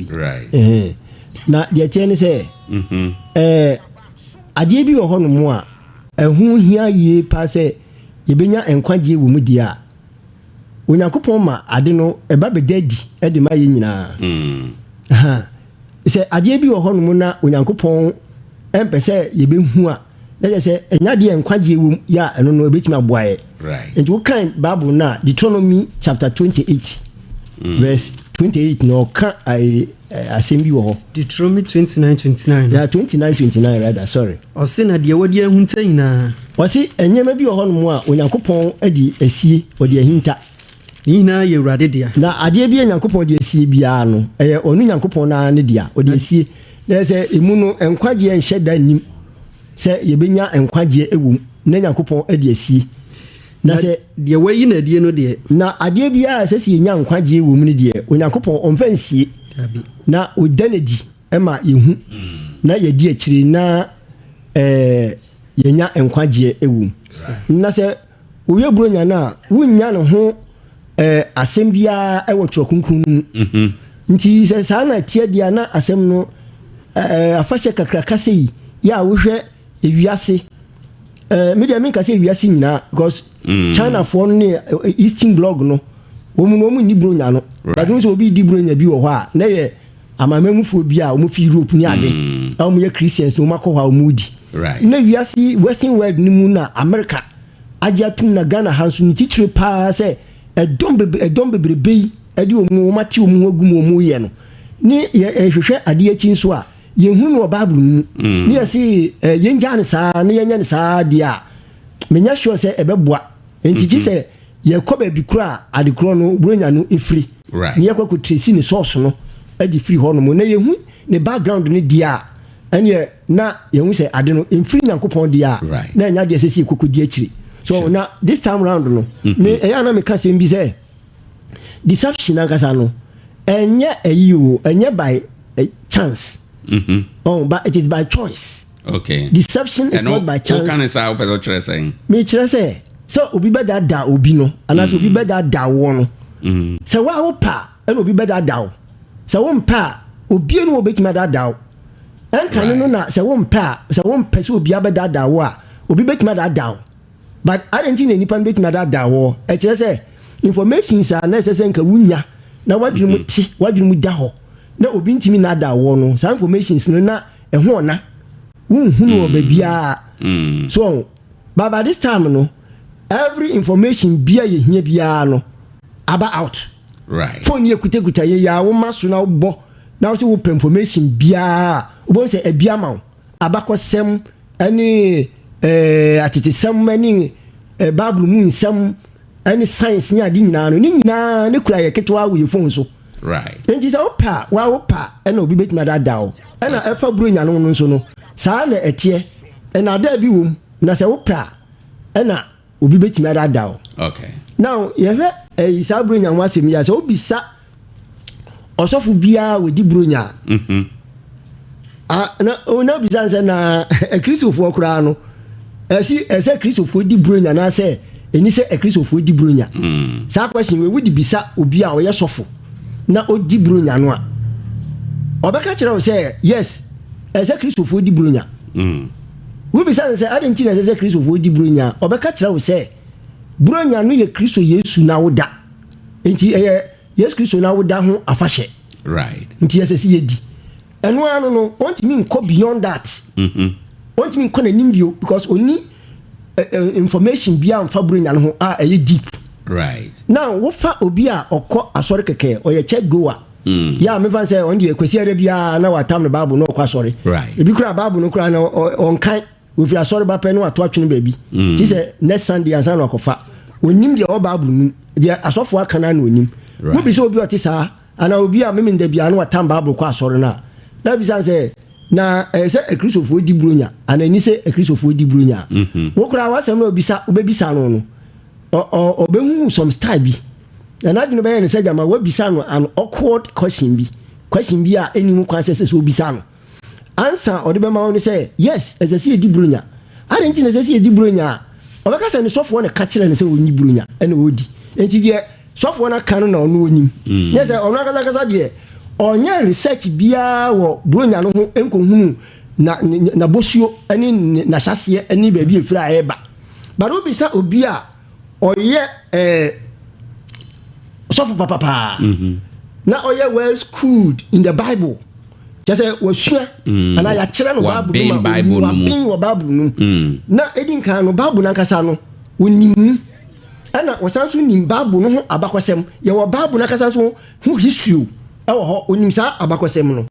Right. Na deɛ teɛ ne sɛ adeɛ bi wɔ hɔnom a ɛho hia yie paa sɛ yɛbɛnya nkwagyeɛ wɔ mu deɛ a, Onyankopɔn ma ade no ɛba bɛda adi de ma yɛ nyinaa. Sɛ adeɛ bi wɔ hɔnom na Onyankopɔn ɛmpɛ sɛ yɛbɛhu a, na kyerɛ sɛ ɛnya adeɛ nkwagyeɛ wɔ mu yɛ a, ɛno no ɛbɛtumi aboa yɛ. Nti wokan Bible no a, Deuteronomy chapter 28 verse 28 na ɔka asɛm bi wɔ hɔ. Deuteronomy 29:29. Yeah, 29:29 rather, sorry. Ɔse na deɛ wɔde ahunta nyinaa. Ɔse nneɛma bi wɔ hɔnom a Onyankopɔn de asie, ɔde ahinta. Ne nyinaa yɛ Awurade dea. Na adeɛ bi a Nyankopɔn de asie biara no, ɛyɛ ɔno Nyankopɔn naa ne dea, ɔde asie. Na sɛ emu no nkwagyeɛ nhyɛ da nnim sɛ yɛbɛnya nkwagyeɛ wɔ mu, na Nyankopɔn de asie. Na sɛ deɛ wayi no adie no deɛ. Na adeɛ biara a ɛsɛ sɛ yɛnya nkwagyeɛ wɔ mu no deɛ, Onyankopɔn ɔmfa nsie. Na ɔda no adi ma yɛhu na yɛdi akyire na yɛnya nkwagyeɛ wɔ mu. Na sɛ woyɛ buronya no a, wonnya ne ho asɛm biara wɔ Twerɛ Kronkron no mu. Nti sɛ saa na ɛteɛ deɛ a, na asɛm no afahyɛ kakraka sɛ yi yɛ a wohwɛ ewiase, me deɛ menka sɛ ewiase nyinaa, because Chinafoɔ no ne Eastern Bloc no, wɔn no wɔn nni buronya no. But wɔn sɛ obi di buronya bi wɔ hɔ a, na yɛ amanamufoɔ bi a wɔn fi Europe ne ade a wɔn yɛ Christians na wɔn akɔ hɔ a wɔn di. Na wiase Western world no mu na America agye atum, na Ghana ha nso ne titire paa sɛ ɛdɔm bebrebe yi ɛde wɔn ate wɔn ho agu mu, wɔn yɛ no ne yɛ ɛhwehwɛ adeɛ akyi nso a yɛnhu no wɔ Bible mu ne yɛse yɛngya no saa ne yɛnyɛ no saa deɛ a, menya sure sɛ ɛbɛboa. Nti gye sɛ yɛkɔ baabi koro a ade korɔ no buronya no ɛfiri ne yɛkɔ kɔ trace ne source no de firi hɔ nom na yɛhu ne background no deɛ a, ɛneɛ na yɛhu sɛ ade no mfiri Nyankopɔn deɛ a, na ɛnya deɛ sɛ sɛ yɛkɔkɔ di akyire. So na this time round no, me ɛyɛ a na meka sɛm bi sɛ deception ankasa no ɛnyɛ ɛyi o, ɛnyɛ by chance. Oh, but it is by choice. Deception is not by chance. Woka ne saa, wopɛ sɛ ɔkyerɛ sɛn? Mekyerɛ sɛ obi bɛdaadaa obi no anaasɛ obi bɛdaadaa woɔ no, sɛ woa wo pa a, ɛna obi bɛdaadaa wo. Sɛ wompɛ a, obie no wɔ bɛtumi adaadaa wo. Ɛnka ne no na sɛ wompɛ a, sɛ wompɛ sɛ obi abɛdaadaa wo a, obi bɛtumi adaadaa wo. But ade nti na nipa no bɛtumi adaadaa wɔ, ɛkyerɛ sɛ information a na ɛsɛ sɛ nka wonya na wadwene mu te, wadwene mu da hɔ na obi ntumi naadaa wɔ no, saa informations no na ɛho ɔna wonhunu wɔ baabiara. So but by this time no, every information bia yɛhia biara no aba out. Phone yɛ kutakuta yɛ yɛ a, woma so na wobɔ na wosɛ wopɛ information biara, wobɛhu sɛ abi ama wo, abakɔsɛm ɛne atetesɛm ɛne Bible mu nsɛm ɛne science ne ade nyinaa no, ne nyinaa ne kura yɛ ketewa wɔ yɛ phone so. Nti sɛ wopɛ a, wa wopɛ a, ɛna obi bɛtumi adaadaa wo. Ɛna ɛfa buronya no no nso no, saa na ɛteɛ. Ɛna adaa bi wɔ mu na sɛ wopɛ a, ɛna obi bɛtumi adaadaa wo. Now yɛhwɛ ɛyi saa buronya ho asɛm yi a, sɛ wobisa ɔsɔfo biara wɔdi buronya a, na na bisa sɛ na akristofoɔ koraa no, ɛsi ɛsɛ kristofoɔ di buronya anaasɛ ɛni sɛ akristofoɔ di buronya? Saa question wei, wodi bisa obi a ɔyɛ sɔfo na ɔdi buronya no a, ɔbɛka kyerɛ wo sɛ yes, ɛsɛ kristofoɔ di buronya. Wobisa no sɛ ade nti na ɛsɛ sɛ kristofoɔ di buronya a, ɔbɛka kyerɛ wo sɛ buronya no yɛ Kristo Yesu na woda, nti ɛyɛ Yesu Kristo na woda ho afahyɛ. Nti ɛsɛ sɛ yɛdi. Ɛno ara no, ɔntumi nkɔ beyond that. Ɔntumi nkɔ n'anim bio because ɔni information bi a nfa buronya no ho a ɛyɛ deep. Now wofa obi a ɔkɔ asɔre kɛkɛ, ɔyɛ church goer yɛ a, mefa sɛ ɔno deɛ Kwasi ɛdɛ biara na watam ne Bible na ɔkɔ asɔre. Ebi kura Bible no kura na ɔnkan, ofiri asɔre ba pɛ na wato atwene baabi ti sɛ next Sunday ansa na wakɔfa. Onim deɛ ɔwɔ Bible mu deɛ asɔfo aka na onim. Wobi sɛ obi a ɔte saa anaa obi a mímí nda biara na watam Bible kɔ asɔre no a, na bisa sɛ na ɛyɛ sɛ akristofoɔ di buronya anaa ɛni sɛ akristofoɔ di buronya a, wo koraa wasɛm na obisa wobɛbisa no, ɔbɛhu some style bi na n'adwene bɛyɛ ne sɛ gyama wabisa no an awkward question bi, question bi a ɛni ho kwan sɛ obisa no. Ansa ɔde bɛma wo no sɛ yes, ɛsɛ sɛ yɛdi buronya. Ade nti na ɛsɛ sɛ yɛdi buronya a, ɔbɛka sɛ ne sɔfoɔ na ka kyerɛ no sɛ ɔnyi buronya ɛna ɔdi. Nti deɛ sɔfoɔ no aka no na ɔno ɔnim. Nyɛ sɛ ɔno ankasa ankasa deɛ. Ɔnyɛ research biara wɔ buronya no ho nkɔhunu na n'abosuo ne n'ahyɛseɛ ne baabi efiri a ɛreba. But wobisa obi a ɔyɛ sɔfo papapaa na ɔyɛ well schooled in the Bible, kyerɛ sɛ wasua anaa yɛakyerɛ no Bible no ma Waben Bible no mu. Waben wɔ Bible no mu na ɛdi nkan no, Bible no ankasa no onim mu, ɛna wɔsan so nim Bible no ho abakɔsɛm. Yɛwɔ Bible no ankasa so ho history o, ɛwɔ hɔ. Onim saa abakɔsɛm no,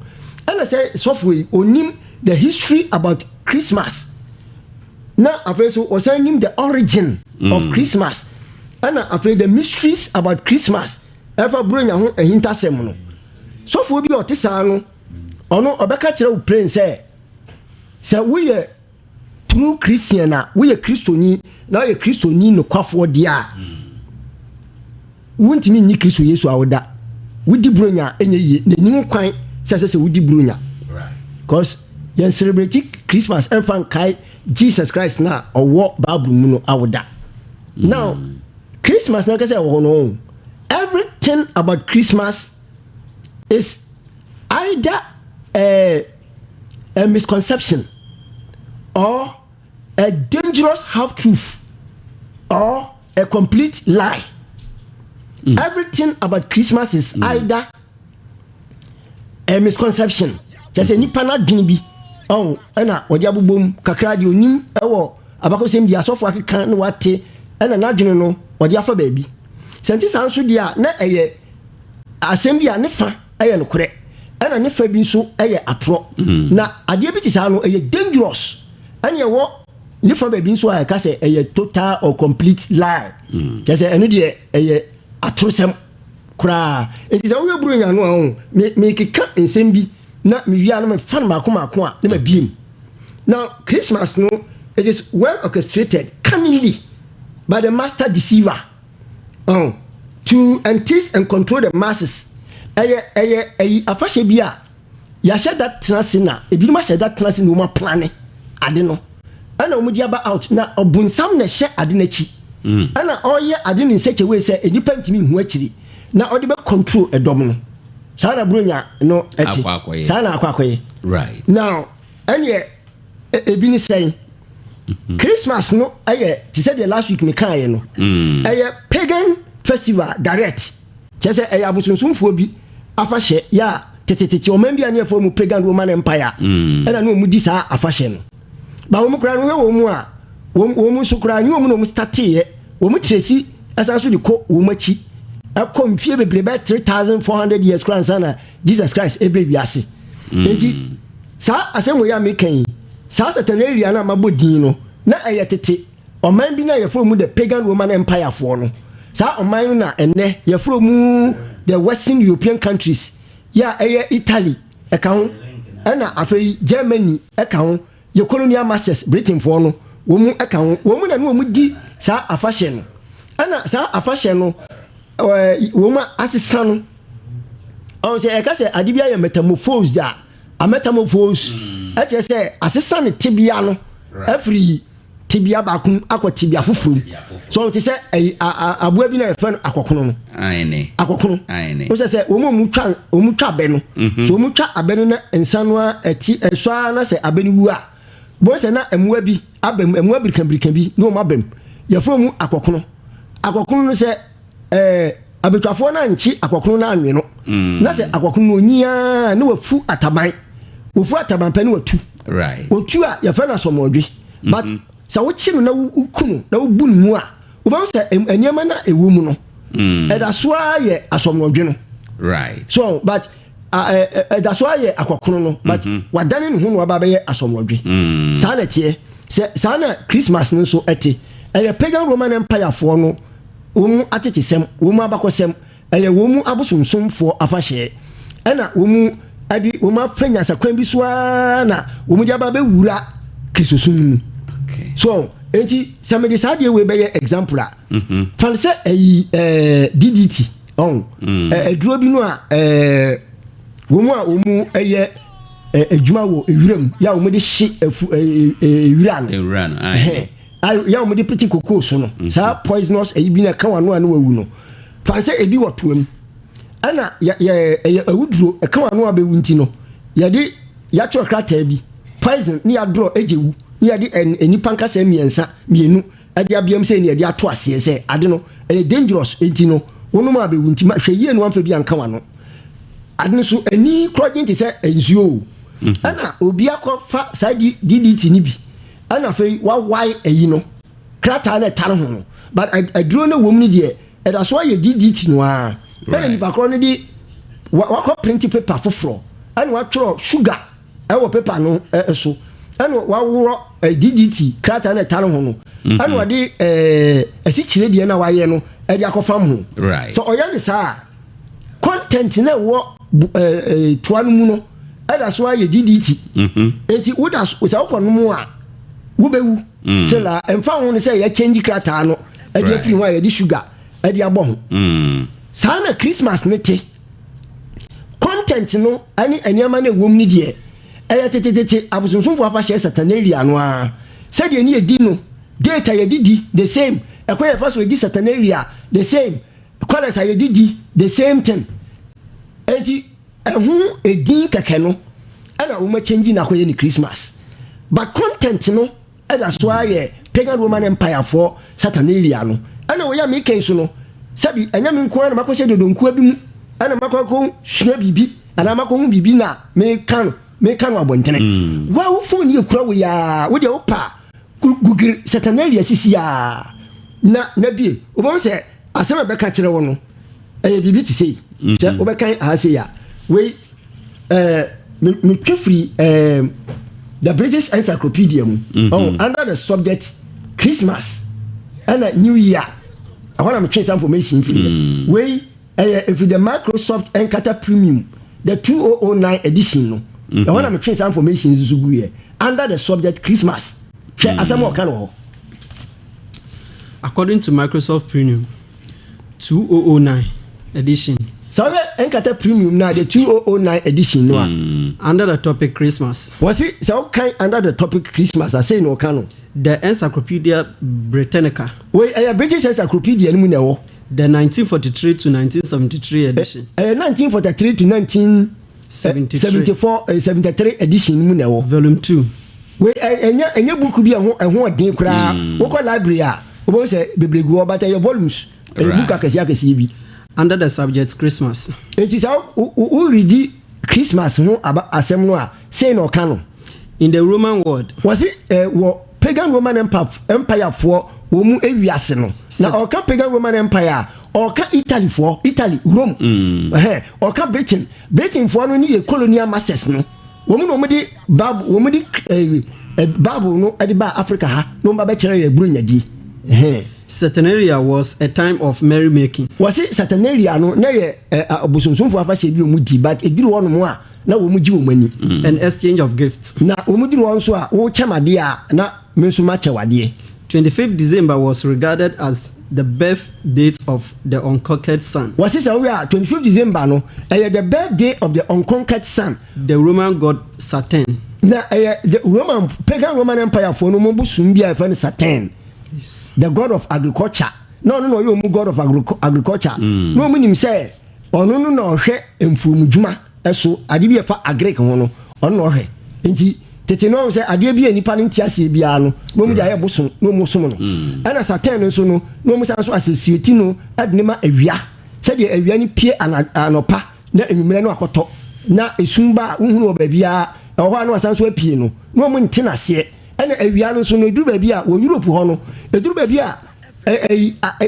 ɛna sɛ sɔfo yi onim the history about Christmas, na afei so ɔsan nim the origin of Christmas, ɛna afei the mysteries about Christmas, ɛfa buronya ho ahintasɛm no. Sɔfoɔ bi a ɔte saa no, ɔno ɔbɛka kyerɛ wo plain sɛ woyɛ true Christian a, woyɛ Kristoni na woyɛ Kristoni nokwafoɔ deɛ a, wontumi nyi Kristo Yesu a woda wodi buronya a ɛnyɛ yie na ɛni ho kwan sɛ ɛsɛ sɛ wodi buronya, cause yɛn celebrate Christmas ɛmfa nkae Jesus Christ na ɔwɔ Bible mu no awoda. Now, Christmas na kɛsɛ ɛwɔ hɔ no, everything about Christmas is either a misconception or a dangerous half truth or a complete lie. Everything about Christmas is either a misconception, kyerɛ sɛ nipa n'adwene bi ɔn ɛna ɔde abobɔ mu kakra deɛ onim ɛwɔ abakɔsɛm bi asɔfo akeka na wate, ɛna n'adwene no ɔde afa baabi. Sɛ nti saa nso deɛ a, na ɛyɛ asɛm bi a ne fa ɛyɛ nokorɛ, ɛna ne fa bi nso ɛyɛ atorɔ. Na adeɛ bi te saa no ɛyɛ dangerous, ɛna ɛwɔ ne fa baabi nso a ɛka sɛ ɛyɛ total or complete lie, kyerɛ sɛ ɛno deɛ ɛyɛ atorosɛm koraa. Nti sɛ woyɛ buronya no a, ho mekeka nsɛm bi na mewia no, mefa no maako maako a na mabiem. Now, Christmas no, it is well orchestrated cunningly by the master deceiver to entice and control the masses. Ɛyɛ ɛyi afahyɛ bi a yɛahyɛ da tena ase, na ebinom ahyɛ da tena ase na wɔn aplane ade no, ɛna wɔn de aba out, na ɔbonsam na ɛhyɛ ade n'akyi, ɛna ɔreyɛ ade ne nsɛkyɛ sɛ nipa ntumi nhu akyiri na ɔde bɛ control ɛdɔm no. Saa na buronya no ɛte. Akɔ akɔyɛ. Saa na akɔ akɔyɛ. Now, ɛneɛ ebi ne sɛn? Christmas no ɛyɛ te sɛ deɛ last week mi kan yɛ no, ɛyɛ pagan festival direct, kyerɛ sɛ ɛyɛ abosonsomfoɔ bi afahyɛ yɛ a tetetete ɔman bi a ne yɛfrɛ mu pagan Roman Empire, ɛna ne wɔn di saa afahyɛ no. Ba wɔn koraa no, hwɛ wɔn mu a wɔn nso koraa nye wɔn na wɔn starteeɛ. Wɔn kyerɛ si ɛsan so de kɔ wɔn akyi, ɛkɔ mfie bebree, bɛyɛ 3400 years koraa nsa na Jesus Christ ebe wiase. Nti saa asɛm wɔ yi a meka yi, saa Saturnalia no a mabɔ din no, na ɛyɛ tete ɔman bi na yɛfrɛ mu the pagan Roman Empire foɔ no. Saa ɔman no na ɛnɛ yɛfrɛ mu the Western European countries yɛ a ɛyɛ Italy ɛka ho, ɛna afei Germany ɛka ho, yɛ colonial masters Britainfoɔ no, wɔn mu ɛka ho. Wɔn mu na ne wɔn di saa afahyɛ no, ɛna saa afahyɛ no wɔn mu asesa no. Ɔn sɛ ɛka sɛ ade bi ayɛ metamorphosed a, a metamorphose ɛkyerɛ sɛ asesa ne tebea no afiri tebea baako mu akɔ tebea foforɔ mu. So ɔn te sɛ ɛyi aboa bi na yɛfrɛ no akɔkono no. Akɔkono o, sɛ wɔn a wɔn twa abɛ no so, wɔn twa abɛ no na nsa no a ɛti ɛsɔ ara na sɛ abɛ no wu a, bɔn sɛ na mmoa bi aba mu, mmoa birikabirika bi na wɔn aba mu, yɛfrɛ mu akɔkono. Akɔkono no, sɛ abɛtwafoɔ no ankye akɔkono no anwe no, na sɛ akɔkono no onyiaa na wafu ataban, wafu ataban pɛ ne watu. Otu a, yɛfrɛ no asɔmɔdwe. But sɛ wokye no na woku no na wobu no mu a, wobɛhu sɛ nneɛma no a ɛwɔ mu no ɛda so ara yɛ asɔmɔdwe no. So but ɛda so ayɛ akɔkono no, but wadane ne ho na waba bɛyɛ asɔmɔdwe. Saa na ɛteɛ. Sɛ saa na Christmas no nso ɛte. Ɛyɛ pagan Roman Empire foɔ no wɔn mu atetesɛm, wɔn mu abakɔsɛm, ɛyɛ wɔn mu abosomsomfoɔ afahyɛ, ɛna wɔn mu ɛde wɔn afa nyansakwan bi so ara na wɔn de aba bɛwura Kristosom mu. So eti sɛ mede saa adeɛ wei bɛyɛ example a, fan sɛ ɛyi DDT ɔn ɛduro bi no a wɔn mu a wɔn mu ɛyɛ adwuma wɔ ewuram yɛ a wɔn de hye afu ewura no. Ewura no, aye. Ɛhɛn. Yɛ a wɔn de pete kokoo so no, saa poisonous ɛyi bi na ɛka wɔn ano a na wawu no, fan sɛ ebi wɔ toa mu. Ɛna yɛ yɛ ɛyɛ awuduro, ɛka wɔn ano abɛwu. Nti no yɛde yɛatwerɛ krataa bi, poison, ne yɛadorɔ egye wu, ne yɛde nipa nkasa mmiɛnsa mmienu ɛde abiam sɛ ne yɛde ato aseɛ sɛ ade no ɛyɛ dangerous. Nti no wɔn mu abɛwu, nti ma hwɛ yie no wɔn bi anka wɔn ano. Ade no so ani korɔgye te sɛ nsuo o. Ɛna obi akɔfa saa DDT ni bi, ɛna afei wawae ɛyi no krataa no ɛtare ho no, but aduro no wɔ mu no deɛ, ɛda so ayɛ DDT no ara. Ɛna nipa korɔ no de wakɔ print paper foforɔ, ɛna watwerɛ sugar ɛwɔ paper no so, ɛna waworɔ DDT krataa no ɛtare ho no, ɛna wɔde asikyire deɛ no a wayɛ no ɛde akɔfam ho. Sɛ ɔyɛ ne saa a, content na ɛwɔ toa no mu no ɛda so ayɛ DDT. Eti woda so sɛ wokɔ nom a, wobɛwu. Sɛla ɛmfa ho no sɛ yɛkyɛngyi krataa no ɛde afiri ho a yɛde sugar ɛde abɔ ho. Saa na Christmas ne te. Content no ɛne nneɛma no ɛwɔ mu no deɛ, ɛyɛ tetetete abosonsomfo afahyɛ Saturnalia no ara. Sɛdeɛ ne yɛdi no, date a yɛde di, the same. Ɛkwan yɛfa so yɛdi Saturnalia, the same. Colours a yɛde di, the same thing. Eti ɛho edin kɛkɛ no ɛna wɔn akyɛngyi na akɔyɛ ne Christmas, but content no ɛda so ayɛ pagan Roman Empire foɔ Saturnalia no. Ɛna wɔyɛ ameka so no, sɛbi, ɛnyɛ me nko ara na makɔhyɛ dodonkuo bi mu ɛna makɔ sua biribi anaa makɔ ho biribi na meka no abɔntene. Wa wo phone yɛ kura wo yaa, wo deɛ wo pa Google Saturnalia sisi yaa na bie, wobɛhu sɛ asɛm a bɛka kyerɛ wo no ɛyɛ biribi te sei sɛ wobɛkan aha sei a, wei metwe firi the British Encyclopedia mu. Oh, under the subject Christmas ɛna New Year, ɛhɔ na metwe saa information firi yɛ. Wei ɛyɛ ɛfiri the Microsoft Encarta Premium, the 2009 edition no. Ɛhɔ na metwe saa information nso gu yɛ under the subject Christmas. Hwɛ asɛm a ɔka no hɔ. According to Microsoft Premium 2009 edition, Sɛ wohwɛ Encarta Premium na the 2009 edition no a, under the topic Christmas, wɔsi sɛ wokan under the topic Christmas a, sei na ɔka no. The Encyclopedia Britannica, Wei ɛyɛ British Encyclopedia no mu na ɛwɔ. The 1943 to 1973 edition, Ɛyɛ 1943 to 1974 74, 73 edition no mu na ɛwɔ. Volume 2. Wei ɛnyɛ book bi a ɛho ɔden koraa. Wokɔ library a, wobɛhu sɛ bebree gu hɔ, but ɛyɛ volumes, ɛyɛ book akɛseɛ akɛseɛ bi. Under the subject Christmas, Eti sɛ woredi Christmas ho aba asɛm no a, sei na ɔka no. In the Roman world, Wɔsi wɔ pagan Roman Empire foɔ wɔn mu ewiase no na ɔka pagan Roman Empire a, ɔka Italy foɔ, Italy, Rome, ɛhɛn, ɔka Britain foɔ no ne yɛ colonial masters no. Wɔn na wɔn de Bible, wɔn de ɛɛ ɛ Bible no ɛde ba Africa ha na wɔn ba bɛkyerɛ yɛ buronya die, ɛhɛn. Saturnalia was a time of merrymaking Wɔsi Saturnalia no na yɛ abosonsomfoɔ afahyɛ bi a wɔn di, but eduru hɔ nom a, na wɔn gye wɔn ani and exchange of gifts. Na wɔn duru hɔ nso a, wɔkyɛm adeɛ a, na me nso ma kyɛ wadeɛ. 25th December was regarded as the birth date of the unconquered sun, Wɔsi sɛ woyɛ a, 25 December no ɛyɛ the birthday of the unconquered sun, the Roman god Saturn. Na ɛyɛ the Roman, pagan Roman Empire foɔ no mo bosom bi a yɛfrɛ no Saturn, the god of agriculture. Na ɔno na ɔyɛ ɔmu god of agriculture. Na ɔmu nim sɛ ɔno no na ɔhwɛ mfuomudwuma ɛso, ade bi yɛfa agric ho no, ɔno na ɔhwɛ. Nti tete no, ɔhu sɛ adeɛ bi a nipa no nte aseɛ biara no, na ɔmu de ayɛ bosom na ɔmu som no. Ɛna Saturn no nso no, na ɔmu san so asɛsioti no ɛde ne ma awia, sɛdeɛ awia no pie anɔpa na enwummerɛ no akɔtɔ na esum ba a wohunu wɔ baabiara ɛwɔ hɔ a, na wasan so apue no, na ɔmu nte n'aseɛ. Ɛna awia no nso no, eduru baabi a wɔ Europe hɔ no, eduru baabi a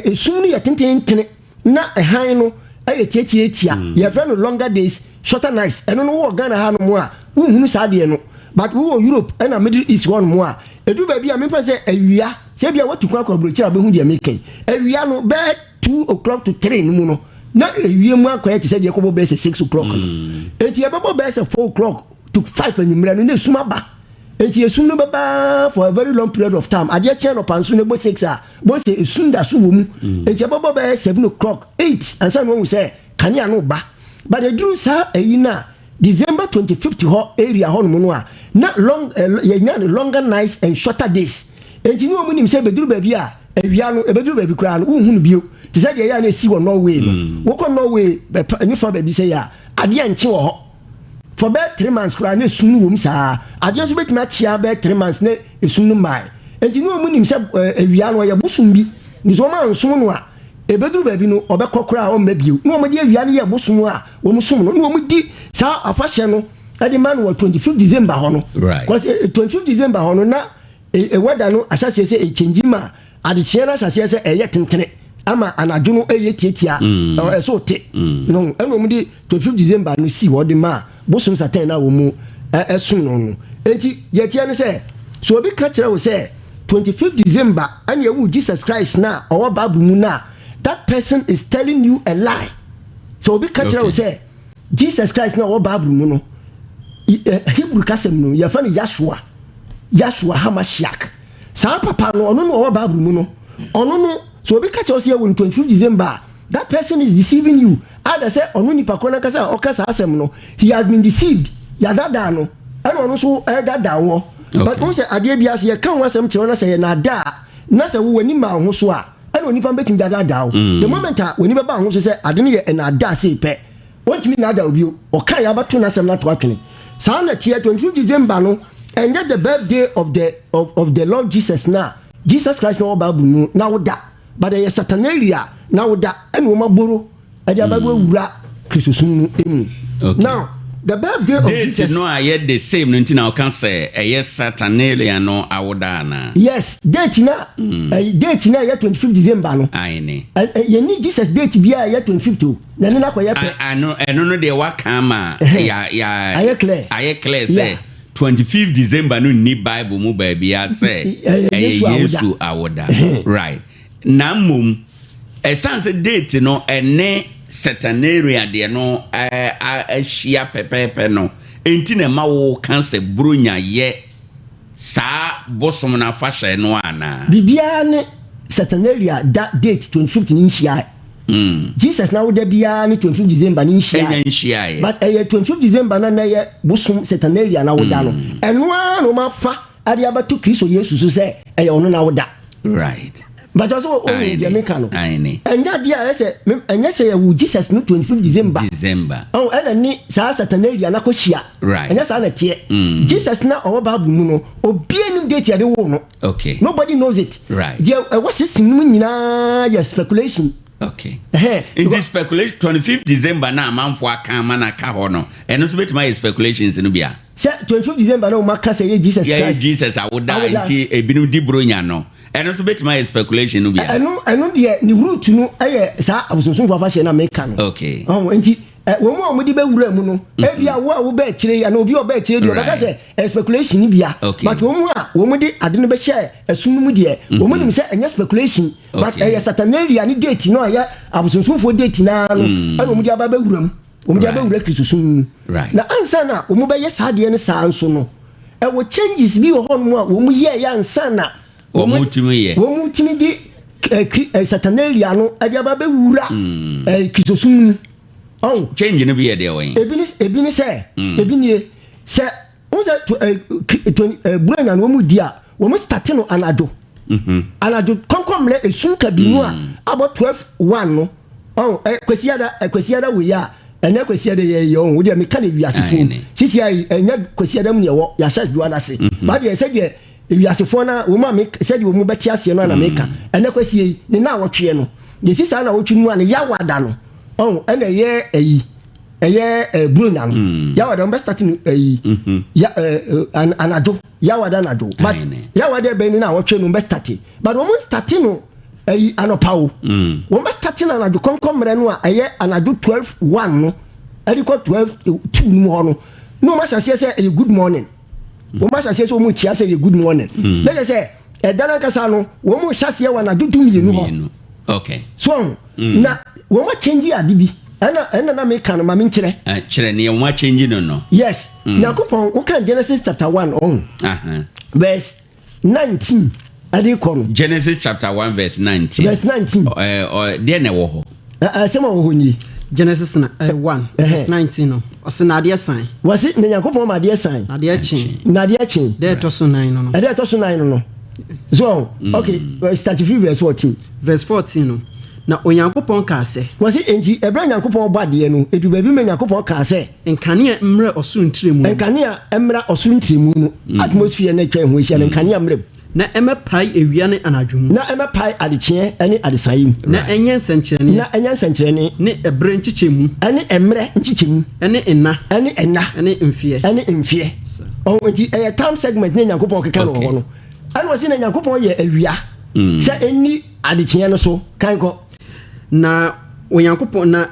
esum no yɛ tententene na ɛhan no ɛyɛ tiatiatia. Yɛfrɛ no longer days, shorter nights. Ɛno no wɔ Ghana ha no mu a, wohunu saa adeɛ no, but wowɔ Europe ɛna Middle East hɔ no mu a, eduru baabi a memfa sɛ awia sɛ ebia watu kwan akɔ aburokyire a, wobɛhu deɛ meka yi. Awia no bɛyɛ 2 o'clock to 3 no mu no, na ewie mu akɔyɛ te sɛ deɛ ɛkɔbɔ bɛyɛ sɛ 6 o'clock no. Eti yɛbɛbɔ bɛyɛ sɛ 4 o'clock to 5 anwummerɛ no, na esum aba. Eti esum no bɛba for a very long period of time. Adeɛ kyɛn no pa nso na ɛbɔ 6 a, bɔ sɛ esum da so wɔ mu. Eti yɛbɛbɔ bɛyɛ 7 o'clock, 8 ansa na wɔn sɛ kanea no ba. But eduru saa ɛyi na December 25th hɔ area hɔ nom no a, na long yɛnya no longer nights and shorter days. Eti ne wɔn nim sɛ ebeduru baabi a awia no ebeduru baabi koraa no, wonhu no bio. Te sɛ deɛ ɛyɛ a na ɛsi wɔ Norway no. Wokɔ Norway bɛpa nifa baabi sɛ yɛ a, adeɛ nkye wɔ hɔ. For bɛyɛ 3 months koraa na esum no wɔ mu saa. Adeɛ nso bɛtumi akyea bɛyɛ 3 months na esum no mmae. Nti ne wɔn nim sɛ awia no ɔyɛ bosom bi. Nti sɛ wɔn ansom no a, ebeduru baabi no ɔbɛkɔ koraa ɔmma bio. Na wɔn de awia no yɛ bosom a wɔn som no. Na wɔn di saa afahyɛ no ɛde ma no wɔ 25 December hɔ no. Cause 25 December hɔ no na weather no ahyɛseɛ sɛ ɛkyɛngyi ma adekyeɛ no ahyɛseɛ sɛ ɛyɛ tentene ama anadwo no ɛyɛ tietia, ɛso te no, ɛna wɔn de 25 December no si hɔ de ma bosom Saturn na wɔn mu ɛsom no. Enti deɛ teɛ no sɛ, so obi ka kyerɛ wo sɛ 25 December ɛna ɛwu Jesus Christ na ɔwɔ Bible mu na, that person is telling you a lie. So obi ka kyerɛ wo sɛ Jesus Christ na ɔwɔ Bible mu no, Hebrew kasɛm no yɛfrɛ no Yahshua, Yahshua Hamashiach. Saa papa no, ɔno no ɔwɔ Bible mu no, ɔno no, so obi ka kyerɛ wo sɛ yɛwɔ no 25 December, that person is deceiving you. Ada sɛ ɔno nipa korɔ nankasa a ɔka saa asɛm no, he has been deceived, yɛadadaa no, ɛna ɔno nso ɛdadaa wɔ. But wɔn sɛ adeɛ bi ase yɛka ho asɛm kyerɛ na sɛ yɛ naadaa na sɛ wo w'ani ma ho so a, ɛna onipa bɛtumi dadadaa wo. The moment a w'ani bɛba ho so sɛ ade no yɛ ɛnaadaa sei pɛ, wɔntumi naadaa obi o. Ɔka yɛ abɛto n'asɛm no ato atwene. Saa na teɛ 25 December no ɛnyɛ the birthday of the Lord Jesus, na Jesus Christ na ɔwɔ Bible mu na woda, but ɛyɛ Saturnalia na woda, ɛna wɔn aboro ɛde abɛbɔ awura Kristosom mu emu. Now the birthday of date Jesus no a yɛ the same no nti na ɔka sɛ ɛyɛ Saturnalia no awoda anaa? Yes, date na date na ɛyɛ 25 December no. Aene. ɛ yɛni Jesus date bi a ɛyɛ 25 o, na ɛne n'akɔyɛ pɛ. Ano ɛno no deɛ waka ama ya Ayɛ clear. Ayɛ clear sɛ 25 December no nni Bible mu baabi a sɛ ɛyɛ ɛyɛ Yesu awoda. Yesu awoda, right? Na mmom ɛsiane sɛ date no ɛne Saturnalia deɛ no ahyia pɛpɛɛpɛ no enti na ɛma wo ka sɛ Buronya yɛ saa bosom no afahyɛ no anaa? Biribiara ne Saturnalia da date 25 ne nhyia. Jesus na woda biara ne 25 December ne nhyia. Ɛnya nhyiaeɛ. But ɛyɛ 25 December na ɛyɛ bosom Saturnalia na woda no, ɛno ara na wɔn afa ade abɛto Kristo Yesu so sɛ ɛyɛ ɔno na woda. Bàtà so ohun deɛ meka no. Aene. Ɛnyɛ adeɛ a ɛsɛ ɛnyɛ sɛ yɛwɔ Jesus no 25 December. December. Ɔn ɛna ne saa Saturnalia na kɔ hyia. Ɛnyɛ saa na ɛteɛ. Jesus na ɔwɔ Bible mu no, obiara nim date yɛde wo no. Nobody knows it. Deɛ ɛwɔ system no mu nyinaa yɛ speculation. Nti speculation 25 December na amanfo aka ama na aka hɔ no, ɛno nso bɛtumi ayɛ speculations no bia? Sɛ 25 December na wɔn aka sɛ ɛyɛ Jesus yɛyɛ Christ. Jesus awoda. Awoda. Nti ebinom di Buronya no, ɛno nso bɛtumi ayɛ speculation no bia? Ɛno deɛ, ne root no ɛyɛ saa abosonsomfo afahyɛ na meka no. Ɔn nti wɔn mu a wɔde bɛwura mu no, ebi a wo a wobɛ akyire yi ana obi a ɔbɛ akyire deɛ, ɔbɛka sɛ speculation ni bia. But wɔn mu a wɔn de ade no bɛhyɛ ɛsum no mu deɛ, wɔn nim sɛ ɛnyɛ speculation, but ɛyɛ Saturnalia ne date no a ɛyɛ abosonsomfo date naa no, ɛna wɔn de aba bɛwura mu, wɔn de abɛwura Kristosom mu. Na ansa na wɔn bɛyɛ saa adeɛ no saa nso no, ɛwɔ changes bi wɔ hɔnom a wɔn yɛ yɛ ansa na wɔn tumi yɛ. Wɔn tumi de Saturnalia no ɛde aba bɛwura Kristosom mu ɔn. Change no bi yɛ deɛ wɔn? Ebi ne sɛ, ebi nie sɛ wɔn sɛ to ɛ kri to Buronya no, wɔn mu di a wɔn start no anadwo anadwo kɔnkɔn mmerɛ esum kabi mu a abɔ 12:01 no ɔn Kwasiada, Kwasiada wei a ɛnɛ Kwasiada yɛ ɔn o deɛ meka ne wiasefoɔ mu sisi ayi, ɛnyɛ Kwasiada mu yɛ wɔ yɛahyɛ adwoa n'ase ba deɛ, sɛdeɛ ewiasefoɔ na wɔn a me sɛdeɛ wɔn bɛte aseɛ no ana meka. Ɛnɛ Kwasie yi ne na awɔtweɛ no yɛsi saa na awɔtwe no mu a ne Yawada no ɔn ɛna ɛyɛ ɛyi ɛyɛ Buronya no Yawada wɔn bɛ start no ɛyi ya ɛ ɛ anadwo, Yawada anadwo, but Yawada ɛbɛn ne na awɔtwe no wɔn bɛ start, but wɔn start no ɛyi anɔpa o. Wɔn bɛ start no anadwo kɔnkɔn mmerɛ no a ɛyɛ anadwo 12:01 no ɛde kɔ 12:02 no mu hɔ no, na wɔn ahyɛ aseɛ sɛ ɛyɛ good morning. Wɔn ahyɛ aseɛ sɛ wɔn kyia sɛ ɛyɛ good morning na yɛ sɛ ɛda no ankasa no wɔn hyɛ aseɛ wɔ anadwo 12 hɔ. 2. So na wɔn akyɛngye ade bi, ɛna na meka no ma me nkyerɛ. Kyerɛ nea wɔn akyɛngye no. Yes, Nyankopɔn wokan Genesis chapter 1 ɔn verse 19 ɛde kɔ no. Genesis chapter 1 verse 19. Verse 19. Ɛ deɛ na ɛwɔ hɔ? Ɛsɛm a wɔ hɔ nie. Genesis na 1 verse 19 no, ɔsɛ na adeɛ san. Wɔsi na Nyankopɔn ma adeɛ san. Na adeɛ kye. Na adeɛ kye. Deɛ ɛtɔ so nan no. Ɛdeɛ ɛtɔ so nan no. So okay, start from verse 14. Verse 14 no. Na Onyankopɔn kaa sɛ. Wɔse, Enti ɛberɛ a Nyankopɔn bɔ adeɛ no, ɛduru baabi ma Nyankopɔn kaa sɛ. Nkanea mmra ɔsoro ntrɛmu no. Nkanea mmra ɔsoro ntrɛmu no, atmosphere no a atwa yɛn ho ahyia no, nkanea mmra mu. Na ɛmmɛpae awia ne anadwo mu. Na ɛmmɛpae adekyeɛ ne adesaeɛ mu. Na ɛnyɛ nsɛnkyerɛnneɛ. Na ɛnyɛ nsɛnkyerɛnne. Ne ɛberɛ nkyekyɛmu. Ɛne mmerɛ nkyekyɛmu. Ɛne nna. Ɛne nna. Ɛne mfeɛ. Ɛne mfeɛ. Ɔho, enti ɛyɛ time segment ne Nyankopɔn keka no wɔ hɔ no. Ɛna ɔse na Nyankopɔn yɛ awia sɛ ɛnni adekyeɛ no so. Kan kɔ. Na Onyankopɔn, na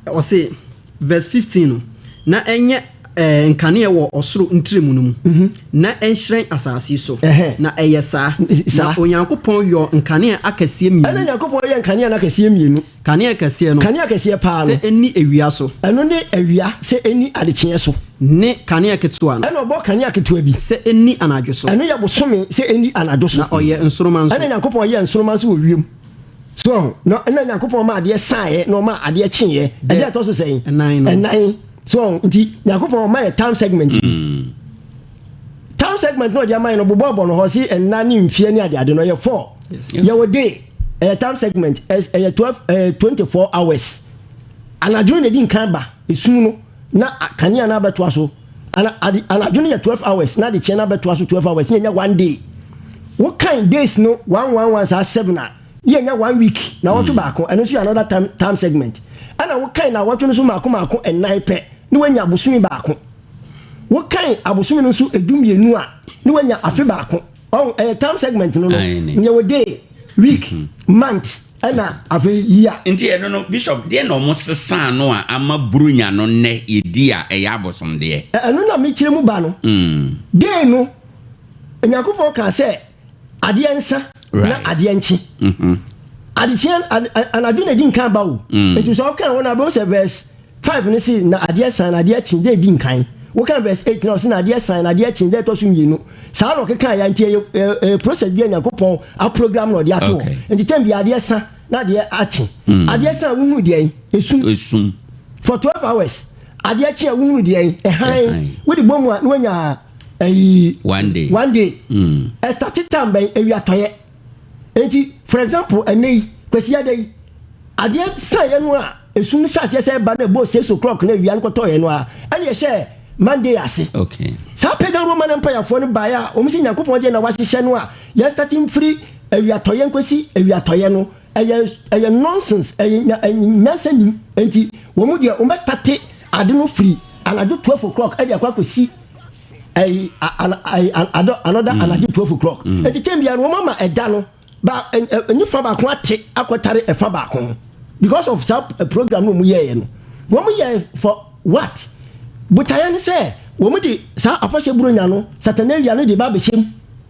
ɔse, verse 15 no, na ɛnyɛ eh, nkanea wɔ ɔsoro ntrɛmu no mu, na ɛnhyerɛn asase so. Na ɛyɛ saa. Na Onyankopɔn yɔɔ nkanea akɛseɛ mmienu. Ɛna Nyankopɔn yɛɛ nkanea no akɛseɛ mmienu. Kanea kɛseɛ no. Kanea kɛseɛ paa no. Sɛ ɛnni awia so. Ɛno ne awia, sɛ ɛnni adekyeɛ so. Ne kanea ketewa no. Ɛna ɔbɔɔ kanea ketewa bi. Sɛ ɛnni anadwo so. Ɛno yɛ bosome, sɛ ɛnni anadwo so. Na ɔyɛɛ nsoromma nso. Ɛna Nyankopɔn yɛɛ nsoromma nso wɔ wiem. So wahu? Na ɛna Nyankopɔn maa adeɛ saeɛ, na ɔmaa adeɛ kyeeɛ. Ɛdeɛ ɛtɔ so sɛn? Ɛnan no. Ɛnan. So wahu? Nti Nyankopɔn ɔma yɛ time segment bi. Time segment na ɔde ama yɛ no, bobɔbɔ no hɔ se ɛnna ne mfeɛ ne adeade no, ɛyɛ four. Yɛwɔ day, ɛyɛ time segment, ɛyɛ 12, ɛyɛ 24 hours. Anadwo no na ɛdi nkan ba, esum no, na kanea no abɛtoa so. Ana, ade, anadwo no yɛ 12 hours, na adekyeɛ no abɛtoa so 12 hours, na yɛnya one day. Wokan days no one one one saa seven a, na yɛnya one week, nawɔtwe baako, ɛno nso yɛ another time, time segment. Ɛna wokan nawɔtwe no nso mmaako mmaako nnan pɛ, na woanya bosome baako. Wokan abosome no nso 12 a, na woanya afe baako. Ɔho, ɛyɛ time segment no no. Yɛwɔ day, week, month, ɛna afei year. Nti ɛno no, Bishop, deɛ na ɔmo sesaa no a ama Buronya no nnɛ yɛdi a ɛyɛ abosomdeɛ? Ɛno na mekyerɛ mu ba no. Day no, Nyankopɔn kaa sɛ adeɛ nsa na adeɛ nkye. Adekyeɛ, anadwo na ɛdi nkan ba o. Nti sɛ ɔka hɔ no a, wobɛhu sɛ verse 5 no se na adeɛ san na adeɛ kye, da ɛdi nkan. Woka verse 8 no a, ɔse na adeɛ san na adeɛ kye, da ɛtɔ so mmienu. Saa na ɔkekaeɛ a, nti ɛyɛ ɛyɛ process bi a Nyankopɔn aprogram na ɔde ato hɔ. Nti time biara adeɛ sa na adeɛ akye. Adeɛ sa a wohunu deɛn? Esum. Esum. For 12 hours. Adeɛ kye a wohunu deɛn? Ɛhan. Wode bɔ mu a na wanya ɛyi. One day. One day. Ɛstate time bɛn? Awiatɔeɛ. Enti, for example, ɛnnɛ yi, Kwasiada yi, adeɛ saeɛ no a esum no hyɛ aseɛ sɛ ɛba na ɛbɔɔ 6 o'clock na awia no kɔtɔeɛ no a, ɛne ɛhyɛɛ Monday ase. Saa pagan Roman Empire foɔ no baeɛ a, wɔn sɛ Nyankopɔn deɛ na wahyehyɛ no a, yɛn start mfiri awiatɔeɛ nkɔsi awiatɔeɛ no, ɛyɛ nonsense, ɛyɛ nyansa nim. Enti, wɔn deɛ wɔn bɛ start ade no firi anadwo 12 o'clock ɛde akɔ akɔsi ɛyi another anadwo 12 o'clock. Eti kyɛn bia no wɔn ama ɛda no ba ɛnyi fa baako ate akɔtare ɛfa baako ho because of saa program no wɔn yɛɛ no. Wɔn yɛ for what? Botaeɛ no sɛ wɔn de saa afahyɛ buronya no, Saturnalia no, de ba abɛhyɛ mu.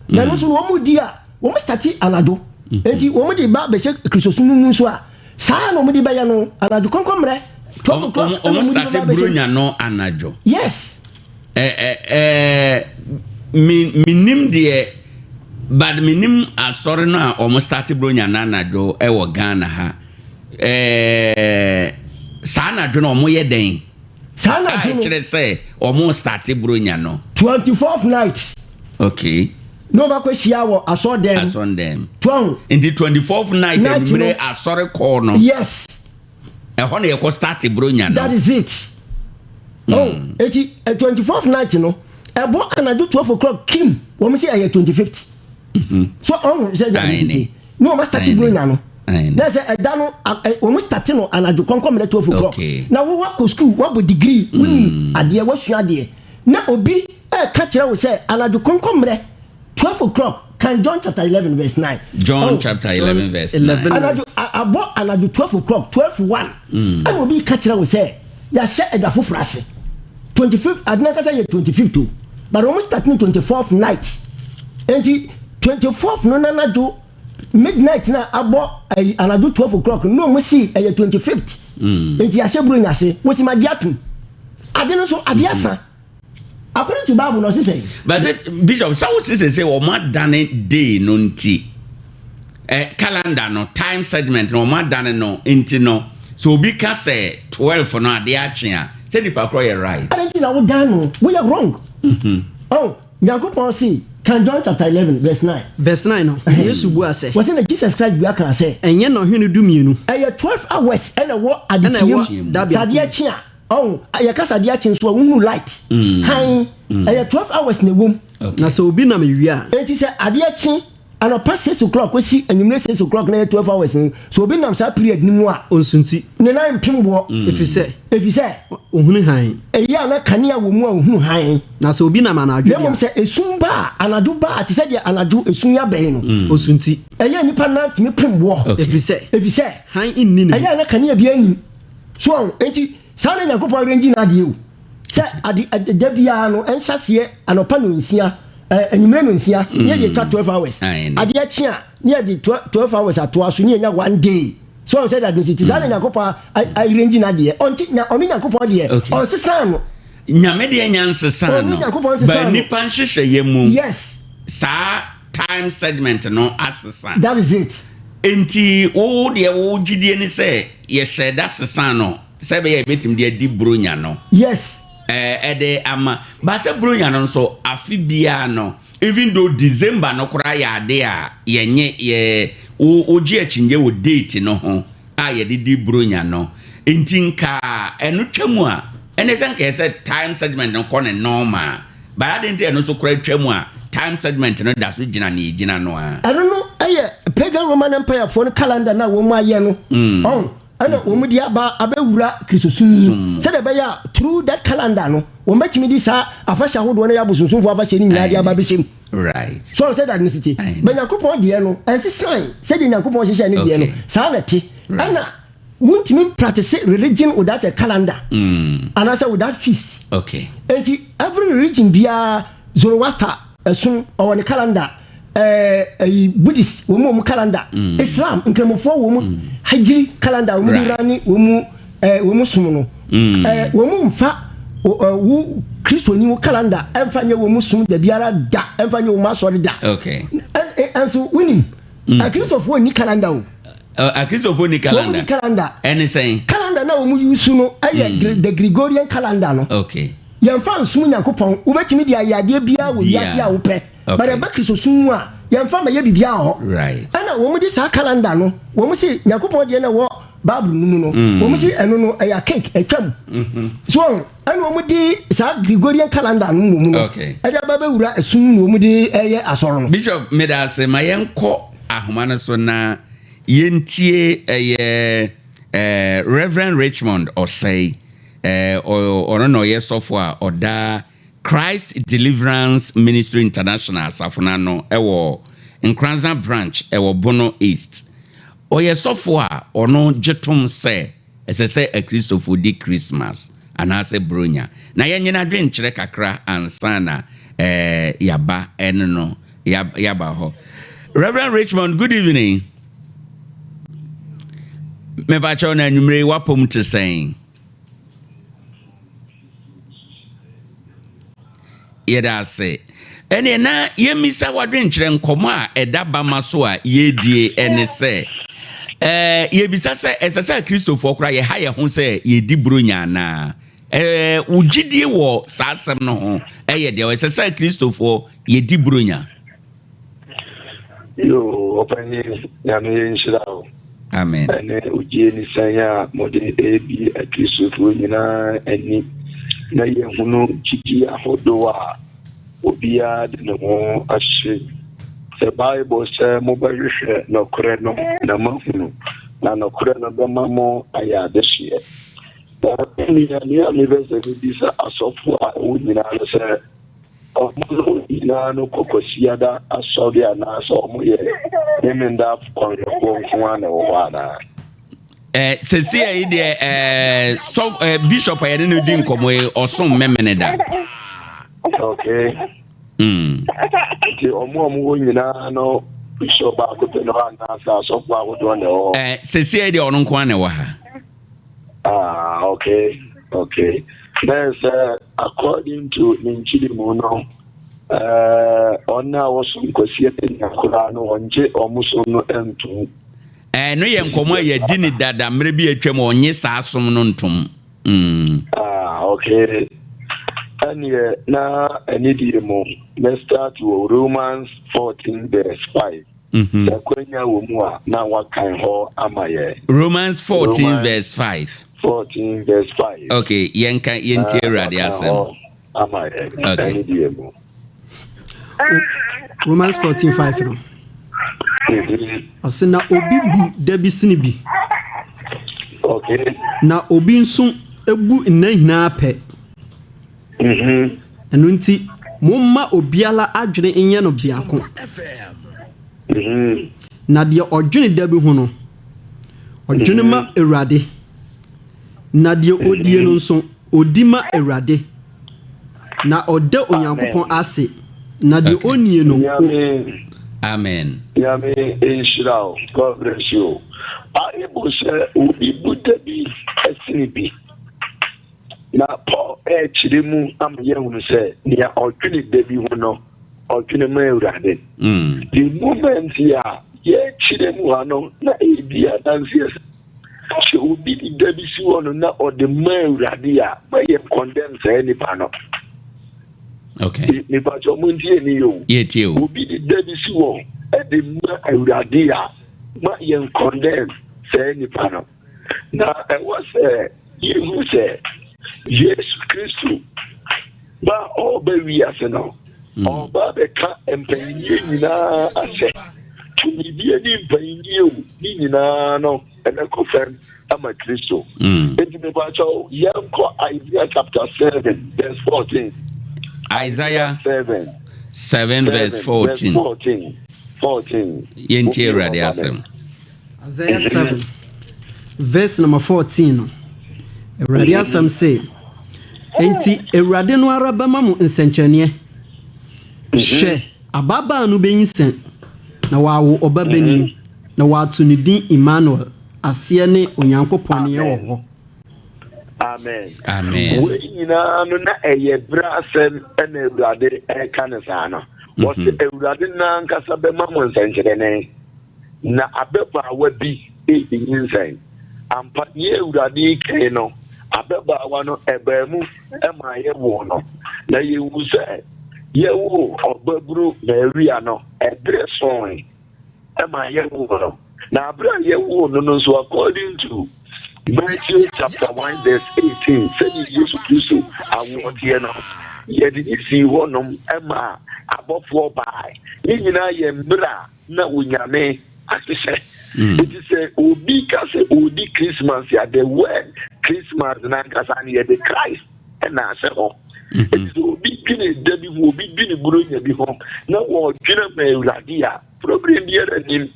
Na ɛno nso no wɔn di a wɔn start anadwo. Eti wɔn de ba abɛhyɛ Kristosom no mu nso a, saa na wɔn de bɛyɛ no anadwo kɔnkɔn mmerɛ 12 o'clock ɛna wɔn de ba abɛhyɛ buronya no anadwo. Yes. Menim deɛ, but menim asɔre no a ɔmo start buronya no anadwo ɛwɔ Ghana ha. Saa anadwo no ɔmo yɛ dɛn? Saa anadwo no kyerɛ sɛ ɔmo start buronya no. 24th night. Na ɔmo akɔ hyia wɔ asɔɔdɛm. Asɔɔdɛm. Tuahu. Nti 24th night anwummerɛ asɔre kɔɔ no. Yes. Ɛhɔ na yɛkɔ start buronya no. That is it. Oh, eti 24th night no ɛbɔ anadwo 12 o'clock kim, wɔn sɛ ɛyɛ 25th. So ɔhun sɛ ɛyɛ ade ne wɔn start buronya no na sɛ ɛda no wɔn start no anadwo kɔnkɔn mmerɛ 12 o'clock. Na wo wakɔ school, wabɔ degree, wonim adeɛ, wasua adeɛ, na obi ɛka kyerɛ wo sɛ anadwo kɔnkɔn mmerɛ 12 o'clock kan John chapter 11 verse 9. John chapter 11 verse 9. Anadwo abɔ anadwo 12 o'clock, 12:01, ɛna obi ka kyerɛ wo sɛ yɛahyɛ ɛda foforɔ ase 25th. Adena kasa yɛ 25th o, but wɔn start no 24th night. Nti 24th no nanadwo midnight na abɔ ɛyi anadwo 12 o'clock na wɔn si ɛyɛ 25th. Nti yɛahyɛ buronya ase, wosi ma gye atum ade no so ade asa according to Bible na ɔsi sɛ. But it, Bishop, sɛ wo sɛ wɔn adane day no nti calendar no time segment no wɔn adane no nti no, sɛ obi ka sɛ 12 no adeɛ akye a, sɛ nipa korɔ yɛ right? Ade nti na wodan no, woyɛ wrong. Oh, Nyankopɔn se Kan John chapter 11 verse 9. Verse 9 no, Yesu bua sɛ. Wɔsɛ na Jesus Christ bua kaa sɛ. Ɛnyɛ nnɔnhwere 12. Ɛyɛ 12 hours ɛna ɛwɔ adekyeɛ mu. Sɛ adeɛ kye a, ɔho, yɛka sɛ adeɛ akye nso a, wohunu light, hann. Ɛyɛ 12 hours na ɛwɔ mu. Na sɛ obi nam awia a. Enti sɛ adeɛ kye anɔpa 6 o'clock kɔsi anwummerɛ 6 o'clock na ɛyɛ 12 hours no, sɛ obi nam saa period no mu a. Ɔnsunti. Ne nan mpem boɔ. Ɛfiri sɛ. Ɛfiri sɛ. Ɔhunu hann. Ɛyɛ a na kanea wɔ mu a ɔhunu hann. Na sɛ obi nam anadwo deɛ. Na mmom sɛ esum ba a, anadwo ba a, te sɛ deɛ anadwo esum yi abɛn no. Ɔsunti. Ɛyɛ a nnipa nan tumi pem boɔ. Ɛfiri sɛ. Ɛfiri sɛ. Hann nni ne mu. Ɛyɛ a na kanea biara nnim. So wɔn? Enti saa na Nyankopɔn arrange n'adeɛ o. Sɛ ade, da biara no, ɛnhyɛseɛ anɔpa nonsia, ɛɛ, anwummerɛ nonsia, ne yɛde atwa 12 hours. Adeɛ kye a, ne yɛde 12 hours atoa so, ne yɛnya one day. So wɔn sɛ de ade nsi ti, saa na Nyankopɔn arrange n'adeɛ. Ɔnte, nya, ɔno Nyankopɔn deɛ, ɔnsesaa no. Nyame deɛ nya nsesaa no. Ɔno Nyankopɔn nsesaa no. But no. nipa nhyehyɛeɛ mu. Yes. Saa time segment no asesa. That is it. Enti wo deɛ wo gyidie ne sɛ yɛhyɛɛ da sesaa no sɛ ɛbɛyɛ a yɛbɛtumi de adi Buronya no? Yes. Ɛɛ ɛde ama. But sɛ Buronya no nso afe biara no even though December no koraa yɛ ade a yɛnye yɛ wo wogye akyinnye wɔ date no ho a yɛde di Buronya no nti nka ɛno twa mu a ɛne sɛ nka ɛsɛ sɛ time segment no kɔ ne normal. But adɛn nti na ɛno nso koraa twa mu a time segment no da so gyina nea egyina no ara? Ɛno no yɛ Pagan Roman Empire foɔ no calendar no a wɔn ayɛ no, ɔho, ɛna wɔn de aba abɛwura Kristosom mu, sɛdeɛ ɛbɛyɛ a through that calendar no, wɔn bɛtumi de saa afahyɛ ahodoɔ no yɛ abosonsomfoɔ afahyɛ no nyinaa de aba abɛhyɛ mu. Right. So ɔho sɛdeɛ ade no si te. But Nyankopɔn deɛ no, ɛnsesae, sɛdeɛ Nyankopɔn hyehyɛɛ ne deɛ no, saa na ɛte. Ɛna Wontumi mpractice religion without a calendar anaasɛ without feast. Okay. Enti every religion biara Zoroaster ɛsom ɔwɔ ne calendar, ɛɛ ɛyi Buddhist wɔn mu wɔn calendar, Islam nkramofoɔ wɔn mu Hijri calendar wɔn de wura ne wɔn mu ɛɛ wɔn mu som no. Ɛɛ wɔn mu nfa wo Kristoni wo calendar ɛnfa nyɛ wɔn mu som da biara da ɛnfa nyɛ wɔn asɔre da. Okay. Ɛnso wonim Akristofoɔ nni calendar o. Akristofoɔ nni calendar. Wɔn nni calendar. Ɛne sɛn? Calendar na wɔn use no ɛyɛ mm. the Gregorian calendar no. Okay. Yɛnfa nsom Nyankopɔn. Wobɛtumi de ayɛ adeɛ biara wɔ wiase a wopɛ. Okay. But ɛba Kristosom mu a, yɛnfa ma yɛ biribiara wɔ hɔ. Right. Ɛna wɔn de saa calendar no, wɔn se Nyankopɔn deɛ na ɛwɔ Bible no mu no, mm. wɔn se ɛno no ɛyɛ cake ɛtwam. Mm-hmm. So ɛna wɔn de saa Gregorian calendar no wɔ mu no, ɛde aba bɛwura ɛsum mu wɔn de ɛyɛ asɔre no. Bishop, medase ma yɛnkɔ ahoma no so na yɛntie ɛyɛ eh, Reverend Richmond Osei. Eh, ɔno na ɔyɛ sɔfo a ɔda Christ Deliverance Ministry International asafo no ano ɛwɔ Nkoranza Branch ɛwɔ Bono East. Ɔyɛ sɔfo a ɔno gye tom sɛ ɛsɛ sɛ Akristofo di Christmas anaasɛ Buronya. Na yɛnyɛ adwenkyerɛ kakra ansa na eh, yɛaba ɛno no yɛaba hɔ. Reverend Richmond, good evening. Mepakyɛw na anwummere yi wapom te sɛn? Yɛda ase. Ɛneɛ na yɛmmisa w'adwenkyerɛ nkɔmmɔ a ɛda bama so a yɛredie ɛne sɛ ɛɛ yɛbisa sɛ ɛsɛ sɛ Akristofoɔ koraa yɛha yɛn ho sɛ yɛdi Buronya anaa? Ɛɛ wo gyidie wɔ saa asɛm no ho ɛyɛ deɛ ɛsɛ sɛ Akristofoɔ yɛdi Buronya? Yoo, ɔpanyin, Nyame nhyira wo. Amen. Ɛne ogyie nisan a mode ɛrebi Akristofoɔ nyinaa ani na yɛhunu gyidie ahodoɔ a obiara de ne ho ahyɛ. Sɛ Bible sɛ mobɛhwehwɛ nɔkorɛ no na moahunu, na nɔkorɛ no bɛma mo ayɛ adehyeɛ. Na nea nea mepɛ sɛ mebisa asɔfoɔ a ɛwɔ nyinaa no sɛ Wɔn no nyinaa no kɔ Kwasiada asɔre anaasɛ wɔn yɛ Memenda kwanhwɛfoɔ nko ara na ɛwɔ hɔ anaa? Eh, sɛsi yi deɛ eh, so, eh, bishop a yɛne no di nkɔmmɔ yi ɔsom Memeneda. Okay. Nti wɔn a wɔwɔ nyinaa no bishop baako pɛ na hɔ anaasɛ asɔfo ahodoɔ na ɛwɔ hɔ? Eh, sɛsi yi deɛ ɔno nko ara na ɛwɔ ha. Ah, okay, okay. Na sɛ according to ne nkyirimu no, eh, wɔn a wɔsom Kwasi Anya koraa no, wɔngye wɔn som no ntom. Ɛno yɛ nkɔmmɔ a yɛadi ne dada mmerɛ bi atwam, ɔnye saa som no ntom. Ah, okay. Ɛneɛ na anidie mu mɛ start wɔ Romans 14 verse 5. Sɛ kwanya wɔ mu a na wakan hɔ ama yɛ. Romans 14 verse 5. 14 verse 5. Okay, yɛnka yɛntie Awurade asɛm. Ama yɛ anidie mu. Romans 14 5 no. Ɔse na obi bu da bi sene bi. Okay. Na obi nso bu nna nyinaa pɛ. Ɛno nti, momma obiara adwene nyɛ no biako. Na deɛ ɔdwene da bi ho no, ɔdwene ma Awurade. Na deɛ ɔdie no nso, ɔdi ma Awurade. Na ɔda Onyankopɔn ase. Na deɛ ɔnnie no, Amen. Nyame nhyira wo. God bless you. Bible sɛ obi bu da bi sene bi. Na Paul rekyerɛ mu ama yɛahunu sɛ nea ɔdwene da bi ho no, ɔdwene ma Awurade. The moment a yɛrekyerɛ mu ha no, na ɛredi adanseɛ sɛ sɛ obi de da bi si hɔ no na ɔde ma Awurade a, ma yɛn condemn saa nipa no. Okay. Nipa kyɛ ɔmo ntie ni o. Yɛtie o. Obi de da bi si hɔ ɛde ma Awurade a, ma yɛn condemn saa nipa no. Na ɛwɔ sɛ yehu sɛ Yesu Kristo ba a ɔreba wiase no, ɔreba abɛka mpanyinnie nyinaa ahyɛ. Tumidie ne mpanyinnie o, ne nyinaa no ɛbɛkɔ fam ama Kristo. Enti mepakyɛw yɛnkɔ Isaiah chapter 7 verse 14. Isaiah 7 7 verse 14. 14. Yɛntie Awurade asɛm. Isaiah 7 verse number 14 no, Awurade asɛm se, Enti Awurade no ara bɛma mo nsɛnkyerɛnneɛ. Hwɛ, ababaa no bɛnyinsɛn, na wawo ɔbabanin, na wɔato ne din Immanuel, aseɛ ne Onyankopɔn ne yɛn wɔ hɔ. Amen. Amen. Wei nyinaa no na ɛyɛ berɛ asɛm ɛna Awurade ɛka no saa no. Wɔse Awurade n'ankasa bɛma mo nsɛnkyerɛnne. Na ababaawa bi renyinsɛn. Ampa, nea Awurade reka yi no, ababaawa no, ɛbaa mu maa yɛwoo no. Na yehu sɛ yɛwoo ɔbabunu Maria no, ɛbere soe ma yɛwoo no. Na bere a yɛwoo no no nso, according to Matthew chapter 1 verse 18, sɛdeɛ Yesu Kristo awoɔ teɛ no, yɛde ne sii hɔnom ma abɔfoɔ bae. Ne nyinaa yɛ mmerɛ a na Onyame ahyehyɛ. Enti sɛ obi ka sɛ ɔredi Christmas a, the word Christmas n'ankasa no yɛde Christ na ahyɛ hɔ. Enti sɛ obi dwene da bi ho, obi dwene Buronya bi ho na wɔdwene ma Awurade a, problem biara nnim.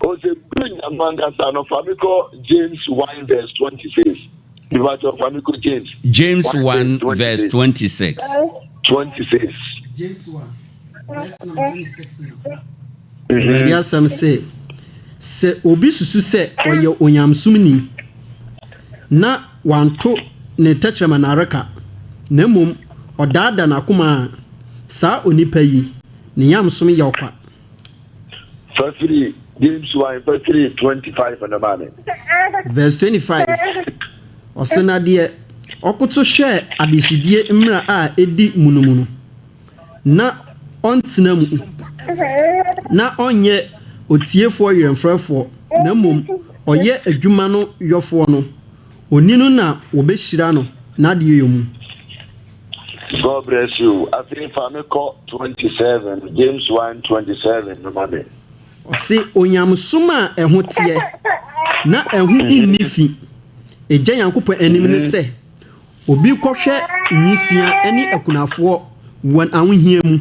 Ɔsɛ Buronya no ankasa no, fa me kɔ James 1 verse 26. Mepakyɛw fa me kɔ James. James 1 verse 26. 26. James 1 verse number 26 no. Awurade asɛm se, Sɛ obi susu sɛ ɔyɛ onyamesomni, na wanto ne tɛkyerɛma nnareka, na mmom ɔdaadaa n'akoma a, saa onipa yi, ne nyamesom yɛ ɔkwa. Fa firi James 1 fa firi 25 no ma me. Verse 25, Ɔse, Na deɛ ɔkoto hwɛɛ adehyedie mmara a ɛdi mu no mu no, na ɔntena mu, na ɔnyɛ otiefoɔ werɛmfrɛfoɔ, na mmom ɔyɛ adwuma no yɔfoɔ no, ɔni no na wɔbɛhyira no n'adeyɔ mu. God bless you. Afei fa me kɔ 27, James 1 27 no ma me. Ɔse, Onyamesom a ɛho teɛ na ɛho nni fi Agya Nyankopɔn anim ne sɛ, obi kɔhwɛ nwisiaa ne akunafoɔ wɔn ahohia mu,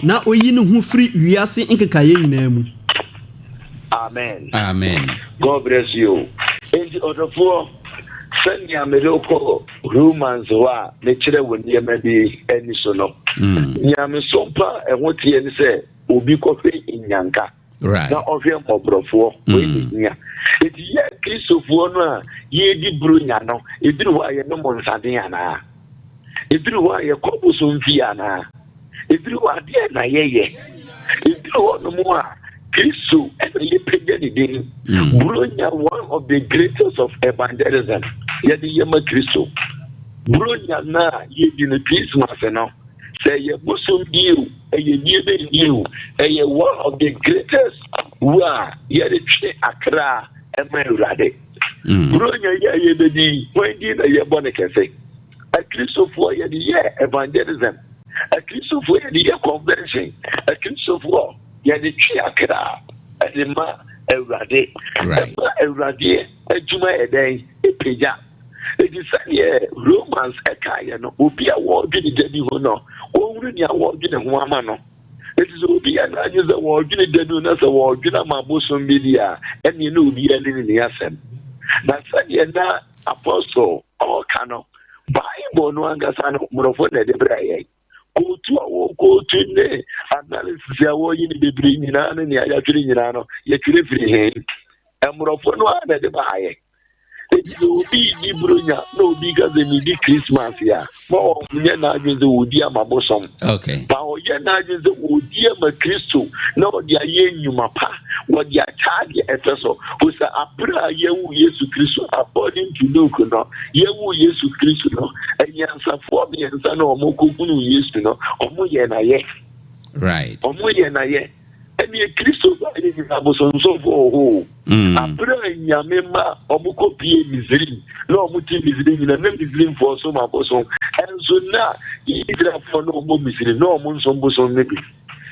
na oyi ne ho firi wiase nkekaeɛ nyinaa mu. Amen. Amen. God bless you. Enti ɔdɔfoɔ, sɛnea mede wo kɔ Romans hɔ a mekyerɛ wo nneɛma bi ani so no, nyamesom pa a ɛho teɛ ne sɛ obi kɔhwɛ nnyanka na ɔhwɛ mmɔborɔfoɔ. Wei na ehia. Enti yɛn Kristofoɔ no a yɛredi Buronya no, ɛduru hɔ a yɛnom nsaden anaa? Ɛduru hɔ a yɛkɔ bosomfie anaa? Ɛduru hɔ a deɛ na yɛyɛ? Ɛduru hɔ nom a Kristo ɛna yɛpagya ne din. Buronya one of the greatest of evangelism yɛde yɛ ma Kristo. Buronya no a yɛdi no Christmas no, sɛ ɛyɛ bosom die o, ɛyɛ die bɛn die o, ɛyɛ one of the greatest wo a yɛde twe akra ɛma Awurade. Buronya yi a yɛbɛdi yi, hwan din na yɛbɔ no kɛse? Akristofoɔ yɛde yɛ evangelism, Akristofoɔ yɛde yɛ convention, Akristofoɔ yɛde twe akra ɛde ma Awurade. Ɛma Awurade adwuma yɛ dɛn? Ɛpagya. Enti sɛdeɛ Romans kaeɛ no, obi a wɔredwene da bi ho no, ɔnhunu nea wɔredwene ho ama no. Enti sɛ obi yɛ n'adwene sɛ wɔredwene da bi ho na sɛ wɔredwene ama abosom bi deɛ a, ɛnneɛ na obiara ne ne asɛm. Na sɛdeɛ na Apostle ɔreka no, Bible no ankasa no, mmorɔfo na ɛde brɛɛ yɛn. Kootu a wɔkootu ne analysis a wɔyi no bebree nyinaa ne nea yɛatwerɛ nyinaa no, yɛtwerɛ firi he? Mmorɔfo no ara na ɛde baayɛ. Enti sɛ obi redi Buronya na obi ka sɛ medi Christmas a, ma ɔnyɛ n'adwene sɛ ɔredi ama bosom. Okay. Ba ɔyɛ n'adwene sɛ ɔredi ama Kristo na ɔde ayɛ nnwuma pa, wɔde akyɛ adeɛ ɛfɛ so. Sɛ abere a yɛwo Yesu Kristo, according to Luke no, yɛwo Yesu Kristo no, anyansafoɔ mmiɛnsa na wɔkɔhunuu Yesu no, wɔyɛ n'ayɛ. Right. Wɔyɛ n'ayɛ. Ɛneɛ Kristo baeɛ nyina abosonsomfoɔ wɔ hɔ o. Aberɛ a Nyame ma ɔmo kɔ pie Misrim na ɔmo te Misrim nyina na Misrimfoɔ som abosom, ɛnso na Israelfoɔ na ɔmo Misrim na ɔmo nsom bosom no bi.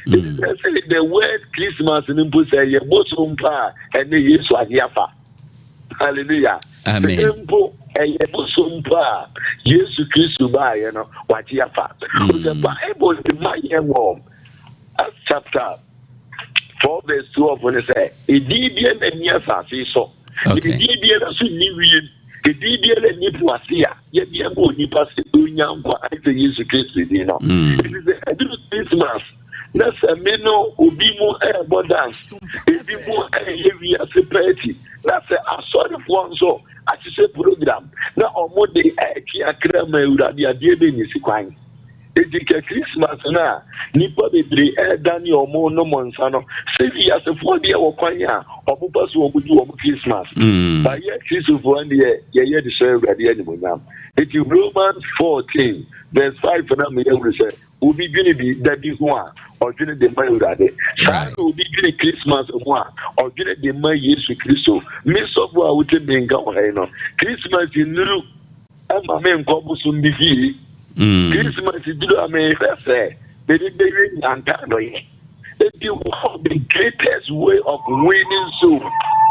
Ɛti sɛ sɛ the word Christmas no mpo sɛ ɛyɛ bosom mpo a ɛne Yesu agye afa. Hallelujah. Amen. Sɛ mpo ɛyɛ bosom mpo a Yesu Kristo baeɛ no wagye afa. Sɛ Bible de ma yɛn wɔ Acts chapter 4 verse 12 no sɛ edin biara nni asase yi so, na edin biara nso nni wiem, edin biara nni po ase a yɛde ama onipa sɛ onya nkwa ayɛ sɛ Yesu Kristo din no. Enti sɛ ɛduru Christmas na sɛ me no obi mu ɛrebɔ dance, ebi mu ɛreyɛ wiase party, na sɛ asɔrefoɔ nso ahyehyɛ program na wɔn de ɛretwe akra ma Awurade adeɛ bɛnyi si kwan. Enti nka Christmas no a nnipa bebree ɛredane wɔn nom nsa no, sɛ wiasefoɔ deɛ wɔ kwan a wɔn fa so wɔn di wɔn Christmas. Ba yɛ Kristofoɔ deɛ yɛyɛ de hyɛ Awurade animuonyam. Enti Romans 14 verse 5 na meyɛ hunu sɛ obi dwene bi da bi ho a ɔdwene de ma Awurade. Saa na obi dwene Christmas ho a ɔdwene de ma Yesu Kristo. Me sɔfo a wote me nka wɔ ha yi no, Christmas nnuru. Ɛmma menkɔ bosom bi fie. Christmas duru a mehwɛ sɛ mede bɛwie nyanka adɔyɛ. Enti one of the greatest way of winning soul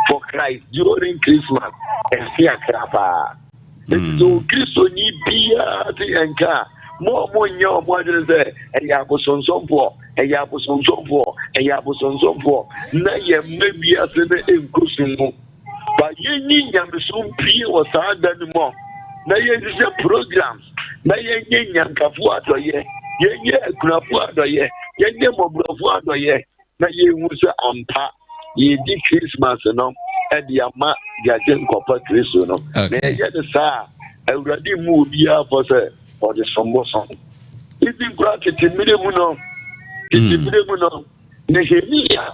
for Christ during Christmas ɛse akra paa. Enti sɛ Okristoni biara te yɛn nka a, mo a monyɛ wɔn adwene sɛ ɛyɛ abosonsomfoɔ, ɛyɛ abosonsomfoɔ, ɛyɛ abosonsomfoɔ na yɛmma wiase no nkɔ sum mu. Ba yɛnyi nyamesom pie wɔ saa da no mu na yɛnhyehyɛ programs na yɛnyɛ nyankafoɔ adɔyɛ, yɛnyɛ akunafoɔ adɔyɛ, yɛnyɛ mmɔborɔfoɔ adɔyɛ na yɛhu sɛ ampa yɛdi Christmas no de ama Gyagye Nkɔpa Kristo no. Na yɛyɛ no saa a, Awurade mmu obiara fɔ sɛ ɔde som bosom. Even koraa tete mmerɛ mu no, tete mmerɛ mu no, Nehemia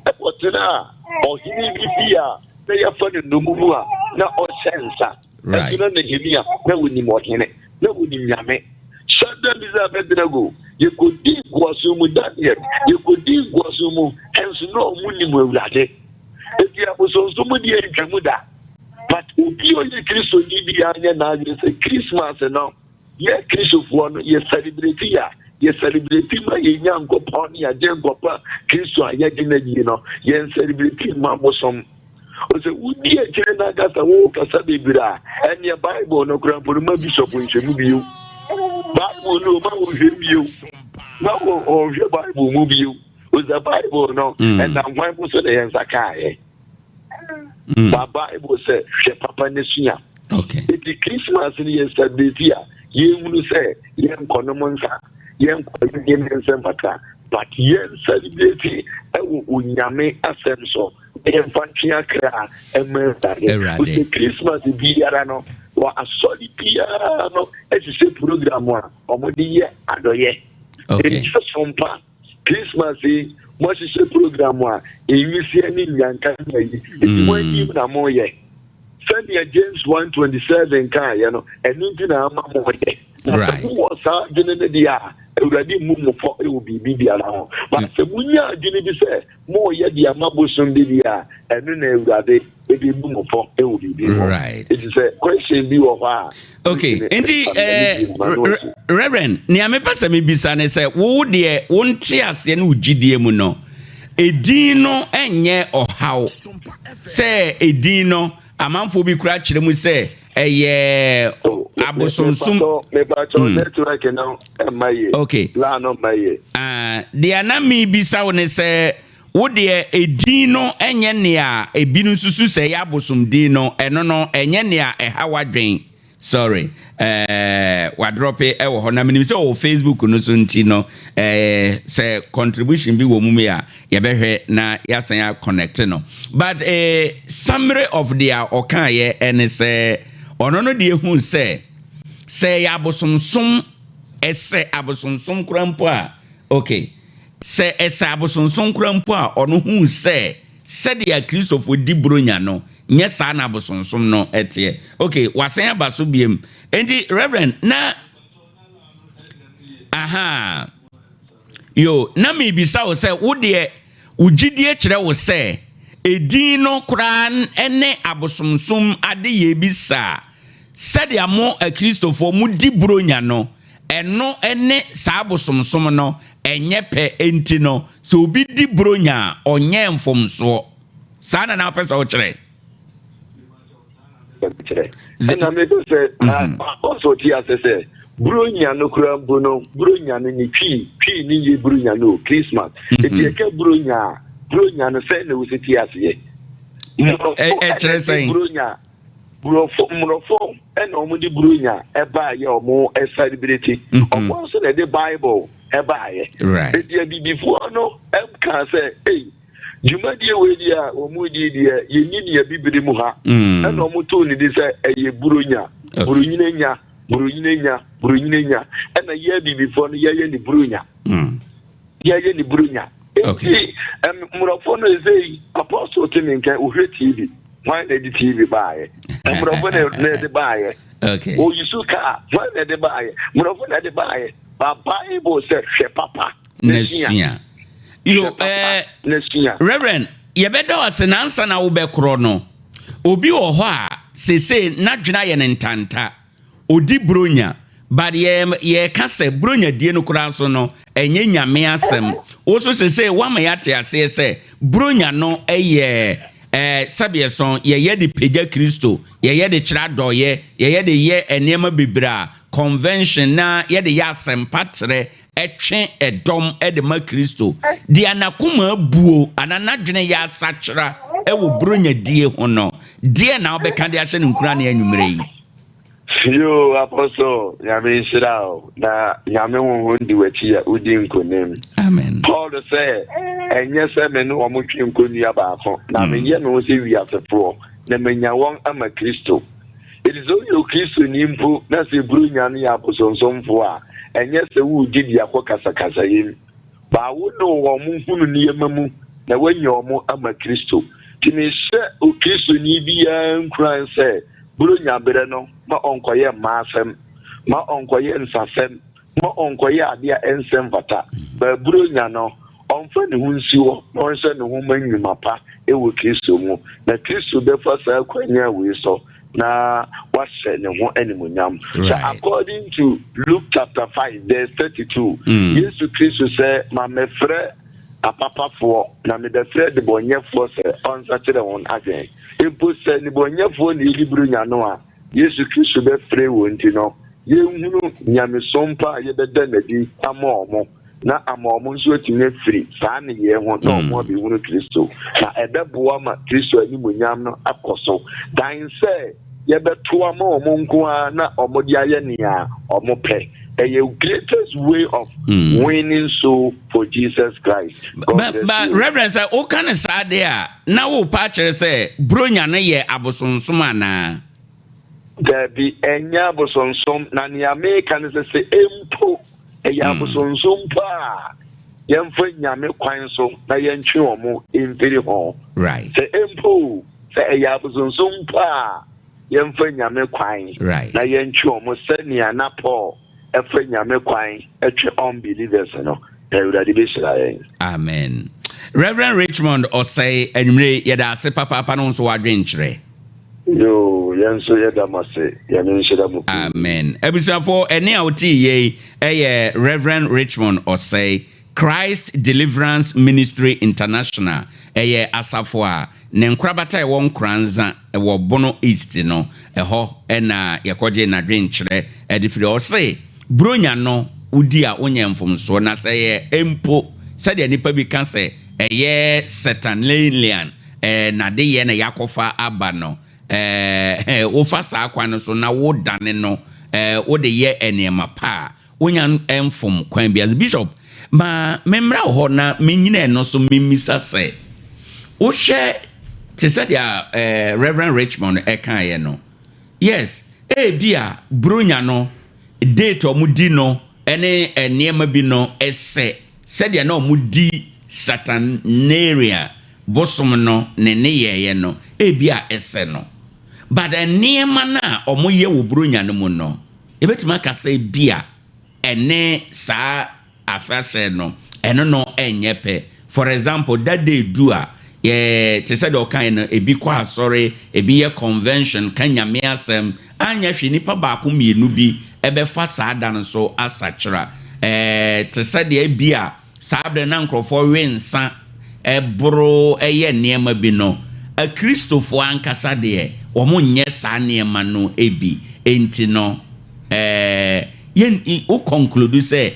kɔtenaa ɔhene bi fie a na yɛfa no nnommum a na ɔhyɛ nsa. Ɛnso na Nehemia na onim ɔhene, na onim Nyame. Shadrach, Mesach, Abednego, yɛkɔdii nkoasom mu, Daniel, yɛkɔdii nkoasom mu, ɛnso na wɔn nim Awurade. Enti abosonsom deɛ ntwa mu da. But obi a ɔyɛ Kristoni biara nyɛ n'adwene sɛ Christmas no, Yɛ Kristofoɔ no, yɛ sɛlebreti a, yɛ sɛlebreti ma yɛn Nyankopɔn ne Agyenkɔpa Kristo a yɛgye no adie no, yɛn sɛlebreti mma bosom. Ɔsɛ wodi akyire no ankasa wokasa bebree a, ɛneɛ Bible no koraa mpo no ma bishop nhwɛ mu bio. Bible no ma wɔnhwɛ bio. Ma wɔnhwɛ Bible mu bio. Ɔsɛ Bible no, ɛnam hwan po so na yɛn nsa kaeɛ? Ba Bible sɛ hwɛ papa ne sua. Eti Christmas no yɛ celebrate a yɛnhunu sɛ yɛnkɔ nom nsa, yɛnkɔ yɛnyɛ ne nsɛm fata, but yɛn celebrate ɛwɔ Onyame asɛm so na yɛmfa ntwe akra ɛma Awurade. Ɔsɛ Christmas biara no wɔ asɔre biara no ɛhyehyɛ program a wɔde yɛ adɔyɛ. Ɛnkyɛ so mpa. Christmas yi moahyehyɛ program a nwisiɛ ne nnyanka ne ayi nti mo anim na moyɛ. Sɛnea James 1:27 kaeɛ no, ɛno nti na ama moyɛ. Na sɛ mowɔ saa adwene no deɛ a, Awurade mmu mo fɔ wɔ biribi biara ho. But sɛ monya adwene bi sɛ moreyɛ de ama bosom bi deɛ a, ɛno na Awurade bɛbu mo fɔ wɔ biribi ho. Enti sɛ question bi wɔ hɔ a, Okay, nti eh, Reverend, nea mepɛ sɛ mebisa ne sɛ, wo deɛ wo nteaseɛ ne wo gyidie mu no, edin no nyɛ ɔhaw sɛ edin no amanfoɔ bi kura kyerɛ mu sɛ ɛyɛ oh, abosonsom. Mepatɔ hmm. network no mma yie. Okay. Line no mma yie. Ah, deɛ na mebisa wo ne sɛ wo deɛ edin no nyɛ nea ebinom susu sɛ ɛyɛ abosom din no, ɛno no ɛnyɛ nea ɛha w'adwen. Sorry, eh, wadrɔpe wɔ hɔ na menim sɛ ɔwɔ Facebook no so nti no, eh, sɛ contribution bi wɔ mu mi a yɛbɛhwɛ na yɛasan a connect no. But eh, summary of deɛ ɔkaeɛ ɛne sɛ ɔno no deɛ hu sɛ sɛ ɛyɛ abosomsom, ɛsɛ abosomsom koraa mpo a, okay, Sɛ ɛsɛ abosonsom koraa mpo a, ɔno hui sɛ sɛdeɛ Kristofo di Buronya no, nyɛ saa na abosonsom no teɛ. Ok, wasan aba so biom. Enti, Reverend, na. Aha. Yo, na mebisa wo sɛ, wo deɛ, wo gyidie kyerɛ wo sɛ edin no koraa ne abosomsom adeyɛ bi saa, sɛdeɛ mo Akristofoɔ modi Buronya no, Ɛno ne saa abosomsom no ɛnyɛ pɛ enti no sɛ obi di bronya a ɔnyɛɛ mfomsoɔ. Saa na na wopɛ sɛ wokyerɛ? Kyerɛ. Ɛna mepɛ sɛ ɔsɛ ɔte ase sɛ bronya no koraa mpo no bronya no ne twi twi ne yɛ bronya no o Christmas. Eti ɛka bronya a bronya no sɛn na wosi te aseɛ? Mmorɔfo Ɛkyerɛ ɛna sɛn? bronya Borɔfo mmorɔfo na wɔn de buronya ɛbaayɛ wɔn ɛsɛlibireti. Wɔn nso na ɛde Bible ɛbaayɛ. Eti abibifoɔ no ɛka sɛ ei dwumadie wei deɛ a wɔn di deɛ yɛnni nea bibire mu ha. Ɛna wɔn too ne di sɛ ɛyɛ buronya, burunyina nya, burunyina nya, burunyina nya. Ɛna yɛ abibifoɔ no yɛyɛ ne buronya. Yɛyɛ ne buronya. Eti mmorɔfo no ɛsɛ yi apostle te me nka ohwɛ TV. Hwan na ɛde TV baayɛ? Mmorɔfo na ɛde baayɛ. Oyi so kaa hwan na ɛde baayɛ? Mmorɔfo na ɛde baayɛ. Ba Bible sɛ hwɛ papa na sua. Yo, eh, Reverend, yɛbɛda wo ase nansa na wobɛkorɔ no. Obi wɔ hɔ a sese n'adwene ayɛ no ntanta. Odi bronya but yɛ yɛka sɛ bronya die no koraa nso no ɛnyɛ Nyame asɛm. Wo nso sesei woama yɛate aseɛ sɛ bronya no yɛ eh, sɛbeɛsɔn yɛyɛ de pagya Kristo, yɛyɛ de kyerɛ adɔeɛ, yɛyɛ de yɛ nneɛma bebree a convention na yɛde yɛ asɛmpa trɛ twe dɔm de ma Kristo. Deɛ n'akoma abuo anaa n'adwene yɛ asakyera wɔ Buronya die ho no, deɛ na wobɛka de ahyɛ no nkuran anwummerɛ yi? Yoo Apostle, Nyame nhyira wo na Nyame honhom di w'akyi a wodi nkonim. Amen. Paul sɛ, ɛnyɛ sɛ me ne wɔn twe nkonnua baako, na meyɛ me ho sɛ wiasefoɔ, na manya wɔn ama Kristo. Enti sɛ woyɛ Okristoni mpo na sɛ Buronya no yɛ abosonsomfo a, ɛnyɛ sɛ woredi biako kasakasayɛ mu. Ba wo ne wɔn hunu nneɛma mu na woanya wɔn ama Kristo. Nti mehyɛ Okristoni biara nkuran sɛ Buronya berɛ no ma ɔnkɔyɛ mmaasɛm, ma ɔnkɔyɛ nsasɛm, ma ɔnkɔyɛ adeɛ a ɛnsɛ mfata. Ba Buronya no, ɔmfa ne ho nsi hɔ na ɔnhyɛ ne ho ma nnwuma pa wɔ Kristo mu, na Kristo bɛfa saa kwannya wei so na wahyɛ ne ho animuonyam. Sɛ according to Luke chapter 5 verse 32, Yesu Kristo sɛ, Ma mɛfrɛ apapafoɔ, na mebɛfrɛ debɔnyɛfoɔ sɛ ɔnsakyerɛ wɔn adwene. Mpo sɛ nnebɔnyɛfoɔ na ɛdi Buronya no a, Yesu Kristo bɛfrɛ wɔn nti no, yɛnhunu nyamesom pa a yɛbɛda no adi ama wɔn, na ama wɔn nso atumi afiri saa nneyɛɛ ho na wɔn abɛhunu Kristo, na ɛbɛboa ma Kristo animuonyam no akɔ so, dan sɛ yɛbɛto ama wɔn nko ara na wɔde ayɛ nea wɔpɛ. Ɛyɛ greatest way of winning soul for Jesus Christ. God But, bless but you. Reverend, sɛ woka no saa deɛ a, na worepa akyerɛ sɛ Buronya no yɛ abosonsom anaa? Dabi, ɛnyɛ abosonsom, na nea meka ne sɛ, sɛ mpo ɛyɛ abosonsom mpo a, yɛmfa Nyame kwan so na yɛntwe wɔn mfiri ho. Right. Sɛ mpo o, sɛ ɛyɛ abosonsom mpo a. yɛmfa Nyame kwan na yɛntwe wɔn sɛnea na Paul fa Nyame kwan twe unbelievers no, na Awurade bɛhyira yɛn. Amen. Rev. Richmond Osei, anwummere yi, yɛda ase papaapa ne wo nso w'adwenkyerɛ. Yoo, yɛn nso yɛda mo ase. Nyame nhyira mo pii. Amen. Abusuafoɔ, ɛnne a wotee yei yɛ Rev. Richmond Osei, Christ Deliverance Ministry International, ɛyɛ asafo a ne nkorabata a ɛwɔ Nkoranza wɔ Bono East no, ɛhɔ na yɛkɔgyee n'adwenkyerɛ de firi. Ɔse, Buronya no wodi a wonyɛ mfomsoɔ, na sɛ ɛyɛ mpo sɛdeɛ nnipa bi ka sɛ ɛyɛ Satanalian n'adeyɛ na yɛakɔfa aba no, wofa saa kwan no so na wodane no wode yɛ nneɛma pa a, Wonya mfom kwan biara so. Bishop, ma memmra wo hɔ na mennyina ɛno so memmisa sɛ, wohwɛ te sɛ deɛ Reverend Richmond ɛkaeɛ no, yes, ebia Buronya no date a wɔdi no ne nneɛma bi no ɛsɛ sɛdeɛ na wɔdi Saturnalia bosom no ne nneyɛeɛ no, ebia ɛsɛ no. But nneɛma no a wɔyɛ wɔ Buronya no mu no, Yɛbɛtumi aka sɛ ebia ɛne saa afahyɛ no, ɛno no nyɛ pɛ. For example, da day du a, yɛ, te sɛ deɛ ɔkaeɛ no, ebi kɔ asɔre, ebi yɛ convention, ka Nyame asɛm, anyɛ hwee nnipa baako mmienu bi bɛfa saa da no so asakyera. Ɛɛ, te sɛ deɛ ebia Saa bere no na nkurɔfoɔ we nsa, boro, yɛ nneɛma bi no, Akristofoɔ ankasa deɛ, wɔnyɛ saa nneɛma no bi. Enti no, yɛn, wo conclude sɛ,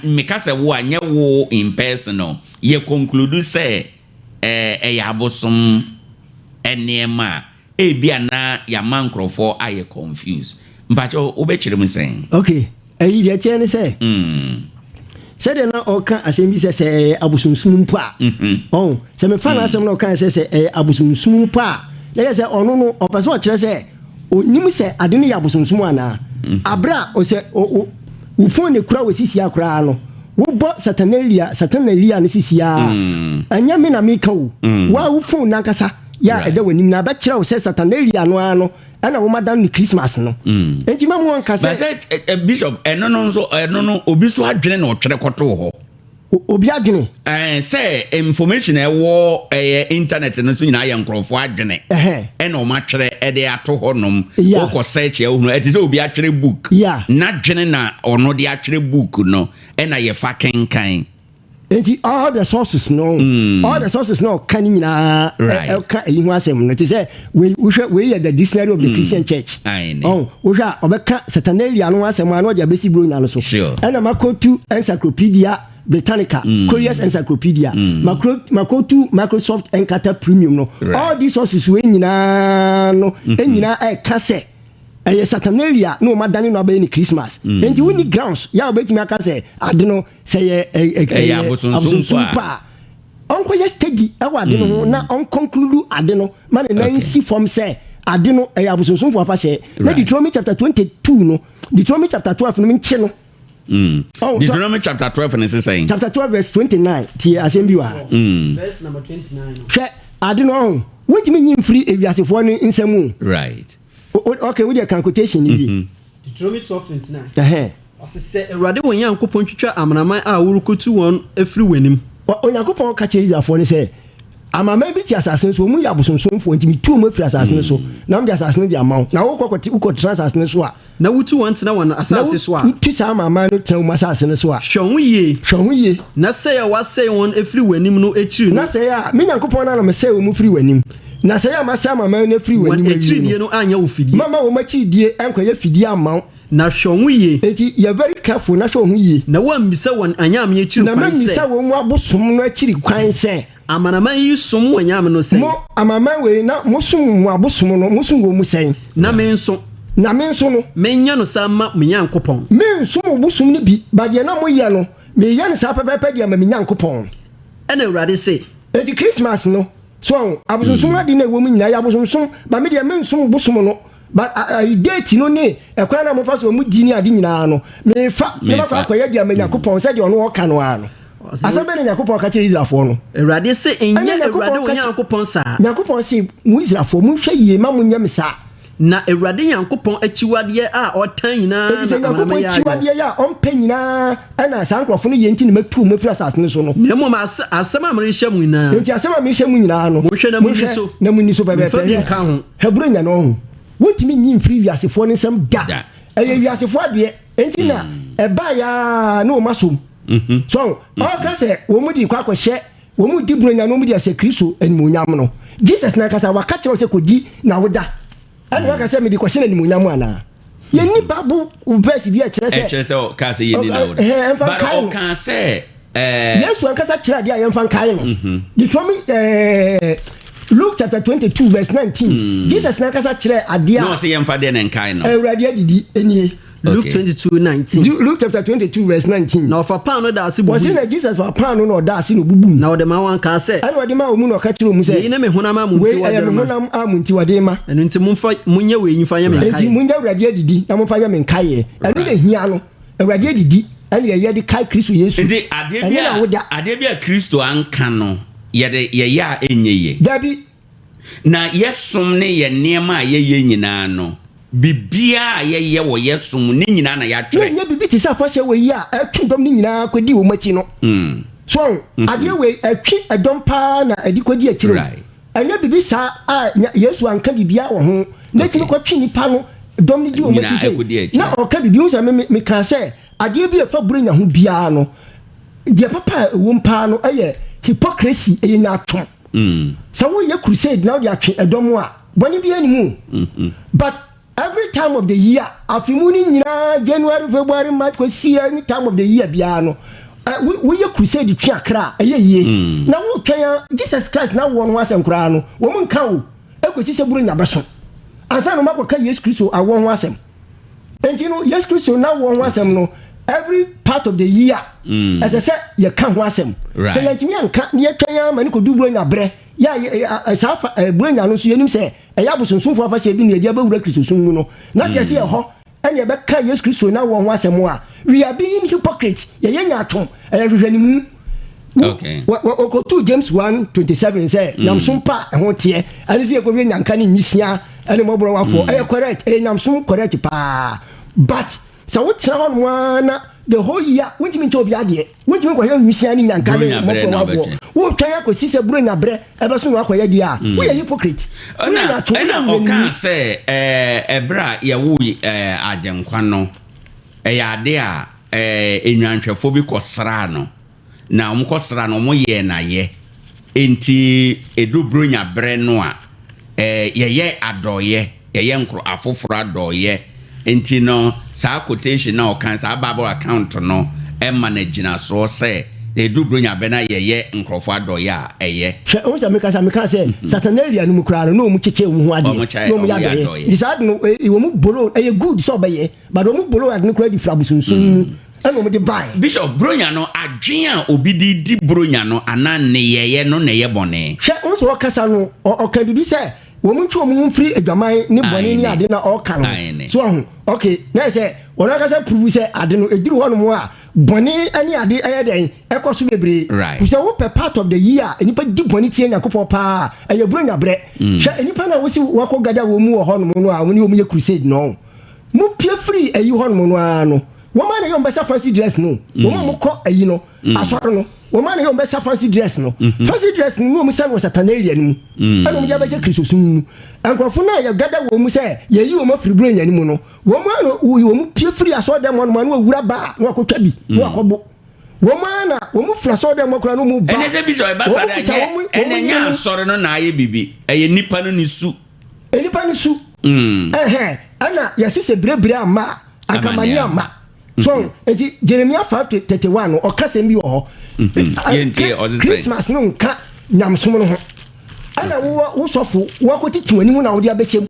meka sɛ wo a, nyɛ wo in person o, yɛ conclude sɛ ɛyɛ abosom nneɛma a, ebia na yɛama nkurɔfoɔ ayɛ confused. Mpakyɛw, wobɛkyerɛ mu sɛn? Okay, ɛyi deɛ ɛteɛ ne sɛ, sɛdeɛ na ɔka asɛm bi sɛ sɛ ɛyɛ abosomsom mpo a, ɔn, sɛ mefa n'asɛm na ɔka sɛ sɛ ɛyɛ abosomsom mpo a, na yɛ sɛ ɔno no ɔpɛ sɛ ɔkyerɛ sɛ ɔnim sɛ ade no yɛ abosomsom anaa. Aberɛ a ɔsɛ wo phone kura wɔ sisia koraa no, wobɔ satanalia satanalia no sisia a, ɛnyɛ me na meka o, wo wo phone nankasa yɛ a ɛda w'anim na abɛkyerɛ wo sɛ satanalia no ara no ɛna wɔn adan no Christmas no. Nti ma mu wɔn ka sɛ. Sɛ bishop ɛno no nso ɛno no obi so adwene na ɔtwerɛ kɔtoo hɔ. Obi adwene. Ɛɛ sɛ information ɛwɔ ɛyɛ internet no so nyinaa yɛ nkorɔfoɔ adwene. Ɛna wɔn atwerɛ ɛde ato hɔ nom. Wokɔ search ɛhunu ɛte sɛ obi atwerɛ book. N'adwene na ɔno de atwerɛ book no ɛna yɛfa kenkan. Nti all the sources no, all the sources no ɔka ne nyinaa ɛka eyi ho asɛm no te sɛ wei wohwɛ wei yɛ the dictionary of the Christian Church. Ɔn wohwɛ a ɔbɛka Saturnalia no ho asɛm a na ɔde abɛsi Buronya no so. Ɛna makotu Encyclopedia Britannica, Collier's Encyclopedia, makotu Microsoft Encarta Premium no. All these sources wei nyinaa no nyinaa ɛka sɛ ɛyɛ Saturnalia na wɔn adane no abɛyɛ ne Christmas. Nti wonni grounds yɛ a wobɛtumi aka sɛ ade no sɛ yɛ ɛyɛ abosonsom mpo a, ɔnkɔyɛ study ɛwɔ ade no ho na ɔnconclude ade no ma ne nan nsi fam sɛ ade no ɛyɛ abosonsomfo afahyɛ. Na Deuteronomy chapter 22 no, Deuteronomy chapter 12 no nkye no. Oh, Deuteronomy chapter 12 ne sesɛn? Chapter 12 verse 29 tie asɛm bi wɔ ha. Verse number 29 no. Hwɛ ade no ɔho, wontumi nyi mfiri ewiasefoɔ no nsam o. Right. Okay, wo deɛ kan quotation no wie. Deuteronomy 12 29. Ɛhɛn. Ɔse sɛ Awurade wɔn Nyankopɔn twitwa amanaman a worekotu wɔn afiri w'anim. Onyankopɔn ka kyerɛɛ Israelfoɔ no sɛ, Amanaman bi te asase no so, wɔn yɛ abosonsomfoɔ, nti metu wɔn afiri asase no so, na mede asase no de ama wo. Na wokɔ kɔte, wokɔtena asase no so a. Na wotu wɔn tena wɔn asase so a. Na wotu saa amanaman no tena wɔn asase no so a. Hwɛ wo ho yie. Hwɛ wo ho yie. Na sɛe a wɔasɛe wɔn afiri w'anim no akyiri no. Na sɛe a me Nyankopɔn no ara na mesɛe wɔn firi w'anim. Na sɛe a masɛe amanaman no afiri w'anim awie no. Wɔn akyiridie no anyɛ wo fidie. Mamma wɔn akyiridie ankɔyɛ fidie amma wo. Na hwɛ wo ho yie. Enti yɛ very careful na hwɛ wo ho yie. Na woammisa wɔn anyame akyiri kwan sɛ. Na mammisa wɔn abosom no akyiri kwan sɛ. Amanaman yi som wɔn anyame no sɛn? Mo, amanaman wei, na mosom mo abosom no, mosom wɔn mu sɛn? Na me nso. Na me nso no. Menyɛ no saa mma me Nyankopɔn. Mensom mo bosom no bi, but deɛ na moyɛ no, meyɛ no saa pɛpɛɛpɛ de ama me Nyankopɔn. Ɛna Awurade se. Enti Christmas no, so wahu, abosonsom ade no a ɛwɔ mu nyinaa, ɛyɛ abosonsom, but me deɛ mensom bosom no. But ayi date no ne ɛkwan na mofa so ɔmo di ne ade nyinaa no, mefa na makɔ akɔyɛ de ama Nyankopɔn sɛdeɛ ɔno ɔka no ara no. Asɛm bɛn na Nyankopɔn ka kyerɛ Israelfoɔ no? Awurade se, Nyɛ Awurade wo Nyankopɔn saa. Nyankopɔn se, Mo Israelfoɔ, monhwɛ yie mma monnyɛ me saa. Na Awurade Nyankopɔn akyiwadeɛ a ɔtan nyinaa Efisɛ na Nyankopɔn amanaman yi ayɛ. akyiwadeɛ a ɔmpɛ nyinaa na saa nkurɔfo no yɛ nti na matu wɔn afiri asase no so no. Na mmom asɛm a merehyɛ mo nyinaa. Enti asɛm a merehyɛ mo nyinaa no. Monhwɛ na monni so. Na monni so pɛpɛɛpɛ. Momfa bi nka ho. Hebron nya no ɔho. Wontumi nyi mfiri wiasefoɔ no nsam da. Ɛyɛ wiasefoɔ adeɛ. Enti na ɛbaeɛ ara na wɔn asom. So ɔka sɛ wɔn de kɔ akɔhyɛ wɔn di buronya na wɔn de ahyɛ Kristo animuonyam no. Jesus nankasa waka kyerɛ wo sɛ kɔdi na woda. Ɛna waka sɛ mede kɔhyɛ no animuonyam anaa? Yɛnni Bible verse bi a ɛkyerɛ sɛ. Ɛkyerɛ sɛ ɔkaa sɛ yɛnni na woda. Ɛmfa But ɔkaa sɛ. Yesu ankasa kyerɛ adeɛ a yɛmfa nkae no. Deuteronomy Luke chapter 22 verse 19. Jesus nankasa kyerɛ adeɛ a. Na ɔsɛ yɛmfa deɛ na nkae no. Awurade adidi nie. Luke 22 19. Luke chapter 22 verse 19. Na ɔfa paano da ase bubui. Wɔsi na Jesus fa paano na ɔda ase na obubu. Na ɔde ma wɔn kaa sɛ. Ɛna ɔde ma wɔn mu na ɔka kyerɛ wɔn sɛ. Wei ne me honam a mo nti wɔde ma. Wei ɛyɛ me honam a mo nti wɔde ma. Ɛno nti momfa monyɛ wei mfa nyɛ me nkaeɛ. Enti monyɛ Awurade adidi na momfa nyɛ me nkaeɛ. Ɛno na ehia no. Awurade adidi ɛna yɛyɛ de kae Kristo Yesu. Nti adeɛ bi a adeɛ bi a Kristo anka no yɛde yɛyɛ a ɛnyɛ yie. Dabi. Na yɛsom ne yɛn nneɛma a yɛyɛ nyinaa no, biribiara a yɛyɛ wɔ yɛn som mu, ne nyinaa na yɛatwerɛ. Na ɛnyɛ biribi te sɛ afahyɛ wei a ɛtwe dɔm no nyinaa kɔdi wɔn akyi no. So ahu? Adeɛ wei, ɛtwe ɛdɔm paa na ɛde kɔdi akyire o. Ɛnyɛ biribi saa a Yesu anka biribiara wɔ ho, na ɛtumi kɔtwe nnipa no dɔm no di wɔn akyi sei. Na ɔka biribi, wohu sɛ me, mekaa sɛ adeɛ bi a ɛfa Buronya ho biara no, deɛ papa a ɛwom paa no yɛ hypocrisy, ɛyɛ nyaatwom. Sɛ woyɛ crusade na wode atwe ɛdɔm a, bɔne biara nni mu o. But every time of the year, afe mu no nyinaa, January, February, March kɔsi any time of the year biara no, woyɛ crusade twe akra a, ɛyɛ yie. Na wotwɛn a, Jesus Christ n'awoɔ no ho asɛm koraa no, wɔn nka o, ɛkɔsi sɛ Buronya bɛso. Ansa na wɔakɔka Yesu Kristo awoɔ ho asɛm. Enti no, Yesu Kristo n'awoɔ ho asɛm no, every part of the year, ɛsɛ sɛ yɛka ho asɛm. Sɛ yɛntumi anka na yɛtwɛn ara ma no kɔdu Buronya berɛ, yɛ a saa fa Buronya no nso yɛnim sɛ ɛyɛ abosonsomfoɔ afahyɛ bi na yɛde abɛwura Kristosom mu no, na sɛ yɛsɛ yɛhɔ ɛne yɛbɛka Yesu Kristo n'awoɔ ho asɛm a, we are being hypocrite, yɛyɛ nyaatwom, ɛyɛ nhwehwɛnimu. Wɔkɔtuu James 1:27 sɛ nyamesom pa a ɛho teɛ ɛne sɛ yɛkɔhwɛ nyanka ne nwisia ɛne mmɔborɔwafoɔ. Ɛyɛ correct, ɛyɛ nyamesom correct paa, but sɛ wotena hɔ nom ara na the whole year wontumi nkyɛ obi adeɛ, wontumi nkɔhwɛ nwisia ne nyanka ne mmɔborɔwafoɔ, wotwɛn akɔsi sɛ Buronya berɛ ɛbɛso na wakɔyɛ deɛ a, woyɛ hypocrite. Ɛna ɔkaa sɛ ɛberɛ a yɛwo Agyenkwa no, ɛyɛ ade a nnwanhwɛfoɔ bi kɔsraa no. Na wɔkɔsraa no, wɔyɛɛ no ayɛ. Enti ɛduru Buronya berɛ no a, yɛyɛ adɔeɛ, yɛyɛ nkoro afoforɔ adɔeɛ. Enti no, saa quotation no a ɔka, saa Bible account no ma no agyinasoɔ sɛ, ɛduru Buronya berɛ no a yɛyɛ nkurɔfoɔ adɔeɛ a, ɛyɛ. Hwɛ, wohu sɛ mekasa, mekaa sɛ Saturnalia no mu koraa no, na wɔn kyekyɛ wɔn ho adeɛ, na wɔn yɛ adɔeɛ. Nti saa ade no, wɔn borrow, ɛyɛ good sɛ ɔbɛyɛ, But wɔn bolo ade no koraa di firi abosonsom mu ɛna wɔn de bae. Bishop, Bronya no, adwene a obi de di Bronya no anaa nneyɛeɛ no na ɛyɛ bɔne. Hwɛ, wohu sɛ ɔkasa no, ɔka biribi sɛ wɔn ntwe wɔn ho mfiri adwaman ne bɔne ne ade na ɔreka no. So wahu? Okay, na ɛyɛ sɛ wɔn ankasa prove sɛ ade no ɛduru hɔnom a, bɔne ne ade ɛyɛ dɛn? Ɛkɔ so bebree. Sɛ wopɛ part of the year a nnipa di bɔne tia Nyankopɔn paa a, ɛyɛ Bronya berɛ. Hwɛ, nnipa no a wose wɔakɔ gada wɔn mu wɔ hɔnom no a wɔne wɔn yɛ crusade no, Mo pue firi ayi hɔ nom no ara no, wɔn ara na ɛyɛ wɔn bɛsa fancy dress no. Wɔn a wɔkɔ ayi no, asɔre no, wɔn ara na ɛyɛ wɔn bɛsa fancy dress no. Fancy dress no, na wɔn sa no wɔ Saturnalia no mu, ɛna wɔn de abɛhyɛ Kristosom mu. Nkurɔfo no a yɛgada wɔn mu sɛ yɛyi wɔn afiri Buronya no mu no, wɔn ara na wɔn pue firi asɔre dɛm hɔ nom a na wɔwura bar na wɔakɔtwa bi, na wɔakɔbo. Wɔn ara na wɔn firi asɔre dɛm hɔ koraa na wɔn ba. Ɛnɛ sɛ Bishop ɛba saa de ɛnyɛ ɛnɛ nyɛ asɔre no na ayɛ biribi, ɛyɛ nipa no ne su. Nnipa no su. Ɛhɛn, ɛna yɛse sɛ birebire amma a, anka amane amma. So, nti Jeremia 5:31 no, ɔka sɛm bi wɔ hɔ. Christmas no nka nyamesom no ho. Ɛna wowɔ wo sɔfo, wakɔtete w'ani ho na wode abɛhyɛ mu.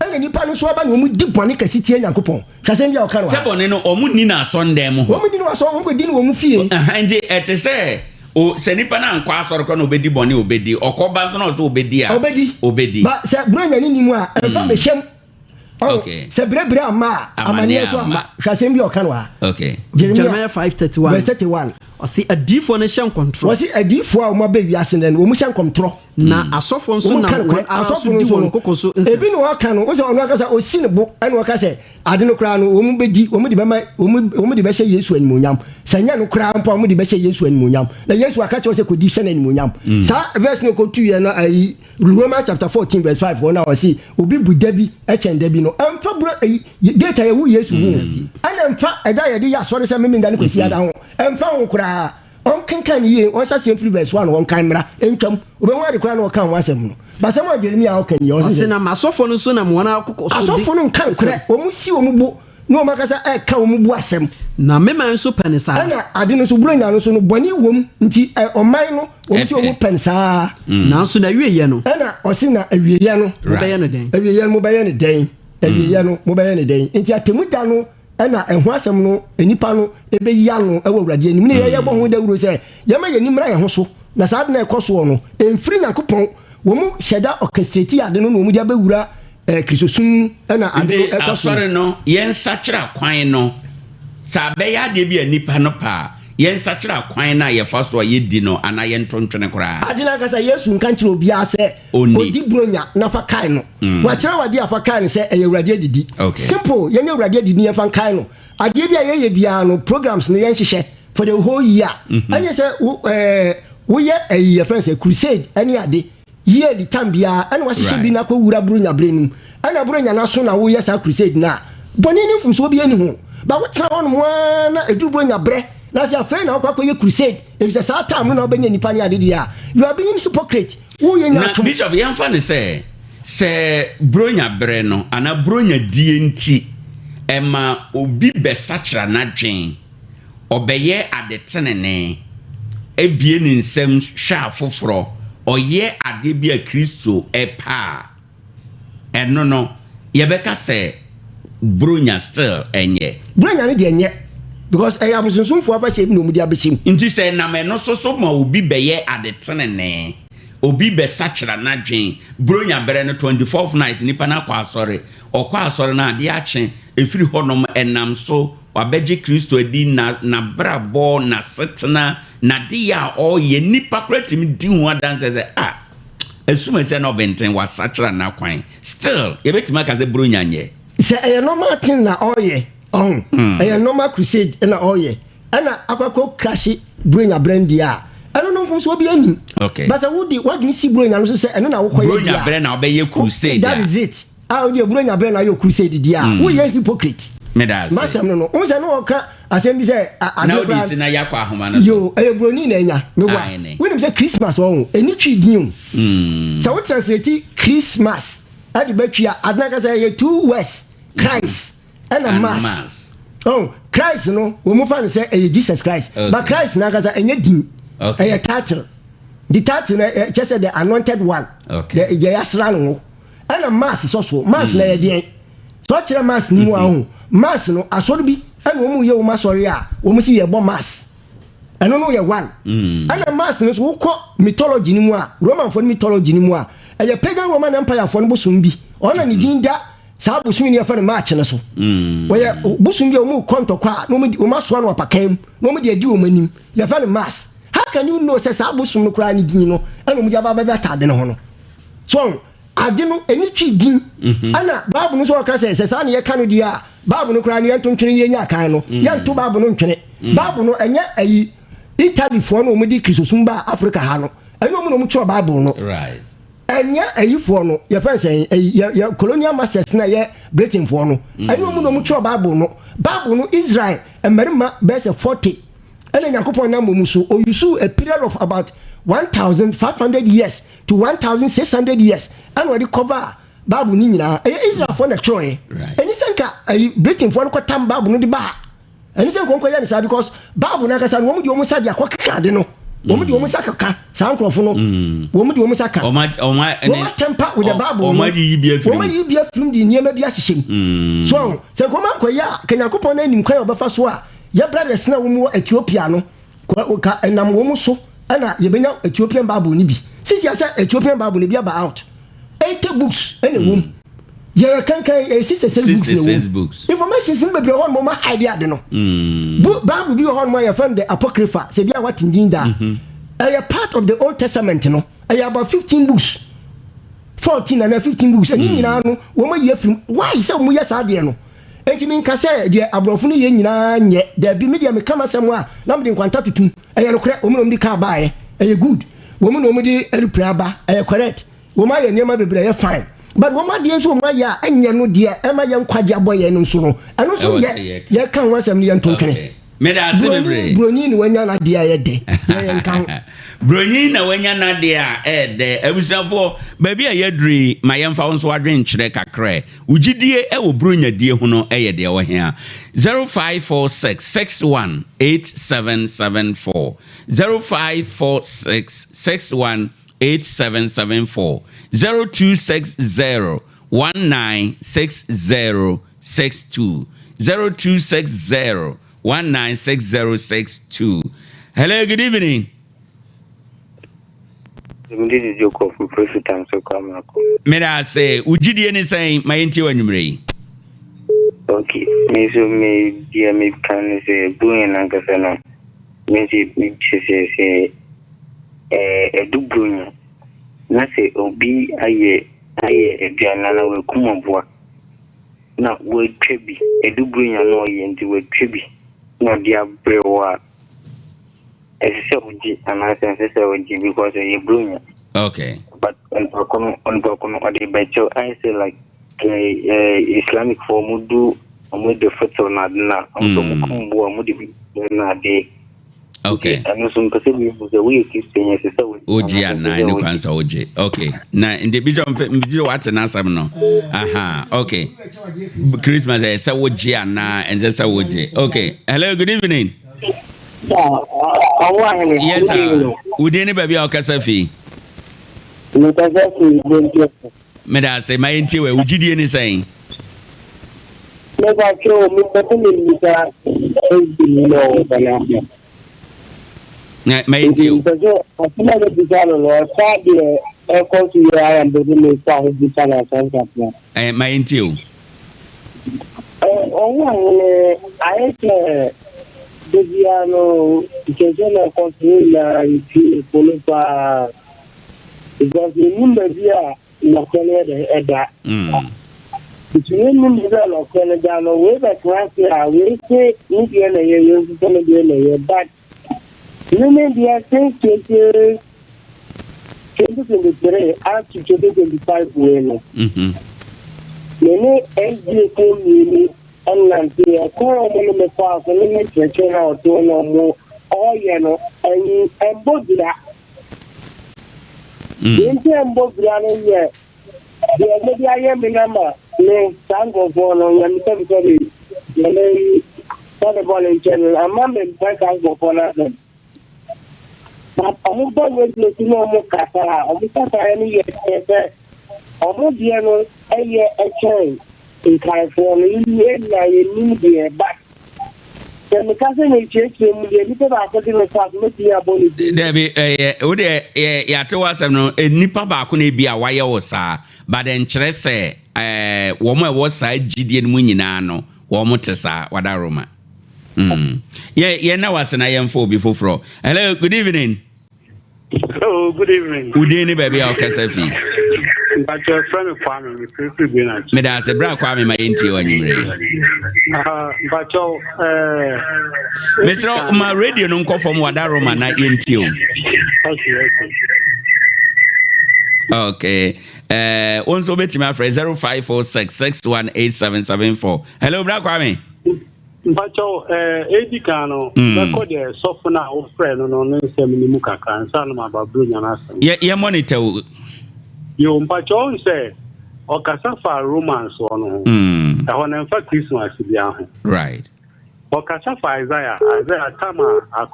Ɛna nnipa no nso aba na wɔn di bɔne kɛse tia Nyankopɔn. Hwɛ asɛm bi a ɔka no ha. Sɛ bɔne no, wɔn nni no asɔndan mu hɔ. Wɔn nni no asɔn, wɔn kɔdi no wɔn fie. Nti ɛte sɛ o sɛ nipa no ankɔ asɔre kɔ na obedi bɔne obedi, ɔkɔ ba nso na ɔsɛ obedi a. Obedi. Obedi. Ba sɛ Buronya no nni mu a, ɛmfa mmɛhyɛ mu. Okay. Sɛ berebere amma a, amanneɛ nso amma. Hwɛ asɛm bi a ɔka no ha. Okay. Jeremiah 5:31. Verse 31. Ɔse adiyifoɔ no hyɛ nkɔntorɔ. Wɔse adiyifoɔ a wɔn aba wiase nnɛ no, wɔn hyɛ nkɔmtorɔ. Na asɔfoɔ nso Wɔn nam ka wɔn nokorɛ. ara so Asɔfo no di nso wɔn no, koko so nsɛm. ebi na wɔka no, wosɛ ɔno ankasa ɔsi ne bo ɛna ɔka sɛ ade no koraa no wɔn bɛdi, wɔn de bɛma, wɔn, wɔn de bɛhyɛ Yesu animuonyam. Sɛ nyɛ no koraa mpo a wɔn de bɛhyɛ Yesu animuonyam. Na Yesu aka kyerɛ wo sɛ kɔdi hyɛ no animuonyam. Saa verse no ɔkɔtuiɛ no ayi Romans chapter 14 verse 5 hɔ na ɔse obi bu da bi kyɛn da bi no, ɛmfa buro ayi date a yɛwo Yesu ho, ɛna ɛmfa ɛda a yɛde yɛ asɔre sɛ Memenda ne Kwasiada ho, ɛmfa ho koraa. Ɔnkenkan no yie, ɔnhyɛ aseɛ mfiri verse 1 hɔ nkan mmra, ɛntwam. Wobɛhu ade koraa na ɔka ho asɛm no. Basɛm a Jeremia ɔka nie, ɔse Ɔse sɛ. na m'asɔfoɔ no nso nam wɔn ara koko so de Asɔfo no nka nokorɛ, nsɛm. wɔn si wɔn bo na wɔn ankasa ɛka wɔn bo asɛm. Na me man nso pɛ no saa. Ɛna ade no nso, Buronya no nso no, bɔne wom nti ɛ, ɔman no, wɔn si wɔn pɛ no saa. Nanso n'awieeɛ no. Ɛna ɔse na awieeɛ no. Mobɛyɛ no dɛn? Awieeɛ no mobɛyɛ no dɛn? Awieeɛ no mobɛyɛ no dɛn? Nti atemmu da no ɛna ɛho asɛm no nnipa no ɛbɛyi ano ɛwɔ Awurade anim. Ne yɛyɛ bɔ ho dawuro sɛ yɛma yɛn ani mmra yɛn ho so, na saa ade no a ɛkɔ soɔ no, ɛmfiri Nyankopɔn. Wɔn hyɛ da orchestrate ade no na wɔn de abɛwura eh, Kristosom mu ɛna ade no Nti ɛkɔ so. asɔre no yɛnsakyera kwan no, sɛ abɛyɛ adeɛ bi a nnipa no pɛ a, yɛnsakyera kwan no a yɛfa so a yɛdi no anaa yɛnto ntwene koraa. Ade no ankasa Yesu nka nkyerɛ obiara sɛ Ɔnni. kɔdi Buronya na fa kae no. Wakyerɛ wo adeɛ a fa kae no sɛ ɛyɛ Awurade adidi. Simple, yɛnyɛ Awurade adidi na yɛmfa nkae no. Adeɛ bi a yɛyɛ biara no, programs no yɛnhyehyɛ for the whole year. Ɛnyɛ sɛ wo ɛɛ woyɛ ɛyi yɛfrɛ no sɛ crusade ɛne ade yearly time biara ɛna wahyehyɛ bi na akɔ wura Buronya berɛ no mu. Ɛna Buronya no aso na woyɛ saa crusade no a, bɔne ne mfomsoɔ biara nni ho. Ba wotena hɔ nom ara na ɛduru Buronya berɛ na sɛ afei na wokɔ akɔyɛ crusade efisɛ saa time no na wobɛnya nnipa ne ade deɛ a, you are being hypocrite. Woyɛ Na nyaatwom. Bishop, yɛmfa no sɛ, sɛ Buronya berɛ no anaa Buronya die nti ɛma obi bɛsakyera n'adwen, ɔbɛyɛ ade tenenee, abue ne nsam hwɛ afoforɔ, ɔyɛ adeɛ bi a Kristo pɛ a, ɛno no yɛbɛka sɛ Buronya still ɛnyɛ. Buronya no deɛ ɛnyɛ because ɛyɛ abosonsomfoɔ afahyɛ bi na wɔde abɛhyɛ mu. Nti sɛ ɛnam ɛno so so ma obi bɛyɛ ade tenenee, obi bɛsakyera n'adwen, Buronya berɛ no 24th night nipa no akɔ asɔre, ɔkɔ asɔre no adeɛ akye, ɛfiri hɔnom ɛnam so wabɛgye Kristo adi, na n'abrabɔ, n'asetena, n'adeyɛ a ɔreyɛ, nipa koraa tumi di ho adanseɛ sɛ ah, asumasi na ɔbɛnten wasakyera n'akwan, still yɛbɛtumi aka sɛ Buronya nyɛ. Sɛ ɛyɛ normal thing na ɔreyɛ, ɔho, ɛyɛ normal crusade na ɔreyɛ, ɛna akɔkɔ crash Buronya berɛ no deɛ a, ɛno no mfomsoɔ bi anim. But sɛ wode w'adwene si Buronya no so sɛ ɛno na wokɔyɛ Buronya deɛ a, berɛ na wobɛyɛ crusade that a. is it. A wode Buronya berɛ na ayɛ crusade deɛ a, woyɛ hypocrite. Meda ase. M'asɛm no no, wohu sɛ ne wɔka asɛm bi sɛ Na adeɛ wode koraa si na yɛakɔ ahoma no so. Yo, ɛyɛ buroni na anya. Meboa. Ae ne. Wonim sɛ Christmas wɔ ho, ɛni twi din o. Sɛ wo translate Christmas ɛde ba twi a, ade no ankasa ɛyɛ two words, Christ ɛna And mass. mass. Oh, Christ no, wɔn mu fa no sɛ ɛyɛ Jesus Christ. But Christ no ankasa ɛnyɛ din. Ɛyɛ title. The title no ɛkyɛ sɛ the anointed one. The deɛ yɛasra no ngo. Ɛna mass sɔ soɔ. Mass na ɛyɛ deɛn? Sɛ ɔkyerɛ mass no mu a ɔho. Mass no, asɔre bi ɛna wɔn yɛ wɔn asɔre a wɔn si yɛbɔ mass. Ɛno no yɛ one. Ɛna mass no nso wokɔ mythology no mu a, Romanfoɔ no mythology no mu a, ɛyɛ pagan Roman Empire foɔ no bosom bi. Ɔno na ne din da saa bosom yi yɛfrɛ no March no so. Wɔyɛ bosom bi a wɔn kɔ ntɔkwa a na wɔn asoa no apakan mu na wɔn de adi wɔn anim. Yɛfrɛ no Mars. How can you know sɛ saa bosom no koraa ne din no ɛna wɔn de aba abɛbɛ ataade no ho no? So ade no ɛni twi din. Ɛna Bible no nso ɔka sɛ sɛ saa na yɛka no deɛ a, Bible no koraa no yɛnto ntwene na yɛnya kan no. Yɛnto Bible no ntwene. Bible no ɛnyɛ ayi Italyfoɔ no wɔn de Kristosom baa Africa ha no. Ɛnyɛ wɔn na wɔn twerɛ Bible no. Ɛnyɛ ayifoɔ no, yɛfrɛ no sɛn, ayi, yɛ, yɛ colonial masters na ɛyɛ Britainfoɔ no. Ɛnyɛ wɔn na wɔn twerɛ Bible no. Bible no, Israel mmarima bɛyɛ sɛ 40 ɛna Nyankopɔn nam wɔn so. Ɔyusu a period of about 1,500 years to 1,600 years ɛna ɔde cover Bible no nyinaa. Ɛyɛ Israelfoɔ na ɛtwerɛeɛ. Ɛnyɛ sɛ nka ayi Britainfoɔ no kɔtam Bible no de baa. Ɛne sɛ nkɔnkɔ yɛ no saa because Bible no ankasa no wɔn de wɔn nsa de akɔ keka ade no. Wɔn de wɔn nsa keka saa nkurɔfo no. Wɔn de wɔn nsa ka. Wɔn atempa with the Bible no. Wɔn ayiyi bi afiri mu. Wɔn ayiyi bi afiri mu de nneɛma bi ahyehyɛ mu. So sɛ nkɔm ankɔyɛ a, ka Nyankopɔn no anim kwan a ɔbɛfa so a yɛ brothers na wɔn wɔ Ethiopia no ka ɛnam wɔn so ɛna yɛbɛnya Ethiopian Bible no bi. Sisi asɛ Ethiopian Bible no bi aba out. 80 books ɛna ɛwɔ mu. Deɛ yɛkankan ɛyɛ 66 books na 66 ɛwɔ books. Information no bebree hɔ nom ɔma hide ade no. Bible bi wɔ hɔ nom a yɛfrɛ no the Apocrypha, sɛ bi a wate din daa. Ɛyɛ part of the Old Testament no. Ɛyɛ about 15 books. 14 anaa 15 books. Ɛne nyinaa no wɔn ayi afiri mu. Why sɛ wɔn yɛ saa adeɛ no? Enti menka sɛ deɛ aborɔfo no yɛ nyinaa nyɛ. Dabi, me deɛ meka m'asɛm a na mede nkwanta tutum. Ɛyɛ nokorɛ, wɔn na wɔn de car baeɛ. Ɛyɛ good. Wɔn na wɔn de aeroplane aba. Ɛyɛ correct. Wɔn ayɛ nneɛma bebree ɛyɛ fine. But wɔn adeɛ nso wɔn ayɛ a ɛnyɛ no deɛ ɛma yɛn nkwagye abɔ yɛn no nso no, ɛno nso nyɛ. Yɛka ho asɛm no yɛnto ntwene. Okay. Meda ase bebree. Broni na wanya n'adeɛ a ɛyɛ dɛ. Yɛ yɛn nka ho. Broni na wanya n'adeɛ a ɛyɛ dɛ. Abusuafoɔ, baabi a yɛaduru yi, ma yɛmfa wo nso w'adwenkyerɛ kakra ɛ. Wo gyidie wɔ Bronyadie ho no yɛ deɛ ɛwɔ he a? 0546 61 8774 0546 61 8774 0260 196062 0260 196062 Hello, good evening. Mede de Jacob President so kwa mako. Meda ase, wo gyidie ne sɛn ma yɛntie wɔ anwummerɛ yi? Ok, me nso me deɛ meka ne sɛ Buronya no ankasa no, me nso sɛ sɛ sɛ ɛdu Buronya na sɛ obi ayɛ ayɛ aduane anaa wakum aboa na watwa bi, ɛdu Buronya na ɔyɛ nti watwa bi na ɔde abrɛ wo a, ɛsɛ sɛ wogye anaasɛ ɛnsɛ sɛ wogye because ɛyɛ Buronya. Okay. But onipa ko no onipa ko no ɔde bɛkyɛw ayɛ sɛ like eh, Islamic fo ɔmo du ɔmo de foto na ade na ɔmo sɛ ɔmo kum bo a ɔmo de bi na ade. Okay. Ɛno nso mpɛ sɛ mi hu sɛ woyɛ Christian ɛsɛ sɛ wogye. Wogye anaa ne kwan sɛ wogye. Okay. Na nti Bishop mfɛ mbigye wate n'asɛm no. Aha. Okay. Christmas ɛyɛ sɛ wogye anaa ɛnsɛ sɛ wogye. Okay. Hello, good evening. Yes sir. Wo din ne baabi a wokasa fi? Mekasa fi Bontia. Meda ase ma yɛntie wɔ wo gyidie ne sɛn? Mepa kyɛw, mepɛ sɛ mebisa SB na ɔwɔ hɔ no asɛm. Na ma yɛntie o. Mepɛ sɛ asɛm a mebisa no no ɔfa deɛ ɛkɔ so yɛ ara mpɛ sɛ mefa ho bisa no asɛm kakra. Eh, ma yɛntie o. Ɔwo ahene ayɛ sɛ da biara no nkyerɛkyerɛ na ɛkɔ so no nyinaa yɛtie ɛpo no paa because yɛnim baabi a nɔkorɛ no yɛ dɛ ɛda. Nti yɛnnim baabi a nɔkorɛ no da no wei bɛtena ase a wei se ne deɛ na ɛyɛ wei nso sɛ ne deɛ na ɛyɛ but me ne deɛ since 20 2023 up to 2025 wei no me ne SDA fo mmienu ɛnante ɛkwan a wɔn ne me faa so ne me kyerɛkyerɛ na ɔte hɔ na wɔn ɔyɛ no ɛn ɛmbɔ dua deɛ nti ɛmbɔ dua no yɛ deɛ wɔde ayɛ me na ma me saa nkurɔfoɔ no yɛ me sɛbisɛbi yɛ me sɛde bɔne nkyɛn no ama me mpɛ saa nkurɔfoɔ no asɛm. But ɔmo ba radio so na ɔmo kasa a, ɔmo kasaeɛ no yɛ kyerɛ sɛ ɔmo deɛ no ɛyɛ ɛkyɛn nkaefoɔ no. Yɛn nyinaa yɛnnim deɛ but sɛ meka sɛ mekyerɛkyerɛ mu deɛ nipa baako de me fa so mɛtumi abɔ ne din. Dabi, ɛyɛ wo deɛ yɛ yɛate w'asɛm no, nipa baako na ebi a wayɛ wo saa, but ɛnkyerɛ sɛ ɛɛ wɔn a ɛwɔ saa gyidie no mu nyinaa no wɔn te saa, wadaroma. Mm. Yɛ yɛn na wase na yɛn fo obi foforɔ. Hello, good evening. Hello, good evening. Udin ne baabi a ɔkasa fi. Mpakyɛ fɛ mi Kwame, mi firifiri Greenwich. Meda ase bra Kwame ma yɛn tie wɔ anwummerɛ yi. Mpakyɛ ɛɛ. Mesrɛ ma radio no nkɔ fam wada Roma na yɛn tie o. Okay, okay. Okay. Eh, wo nso wobɛtumi afrɛ 0546 618774. Hello, bra Kwame. Mpakyɛw, eh, edi kan no, mm. mɛkɔ deɛ sɔfo no a wofrɛ no no ne nsɛm no mu kakra ansa na maba Buronya no asɛm. Yɛ yɛ monitor wo. Yo, mpakyɛw ɔn sɛ ɔkasa fa Romans hɔ no ho. Mm. Ɛhɔ no ɛmfa Christmas bia ho. Right. Ɔkasa fa Isaiah, Isaiah tam a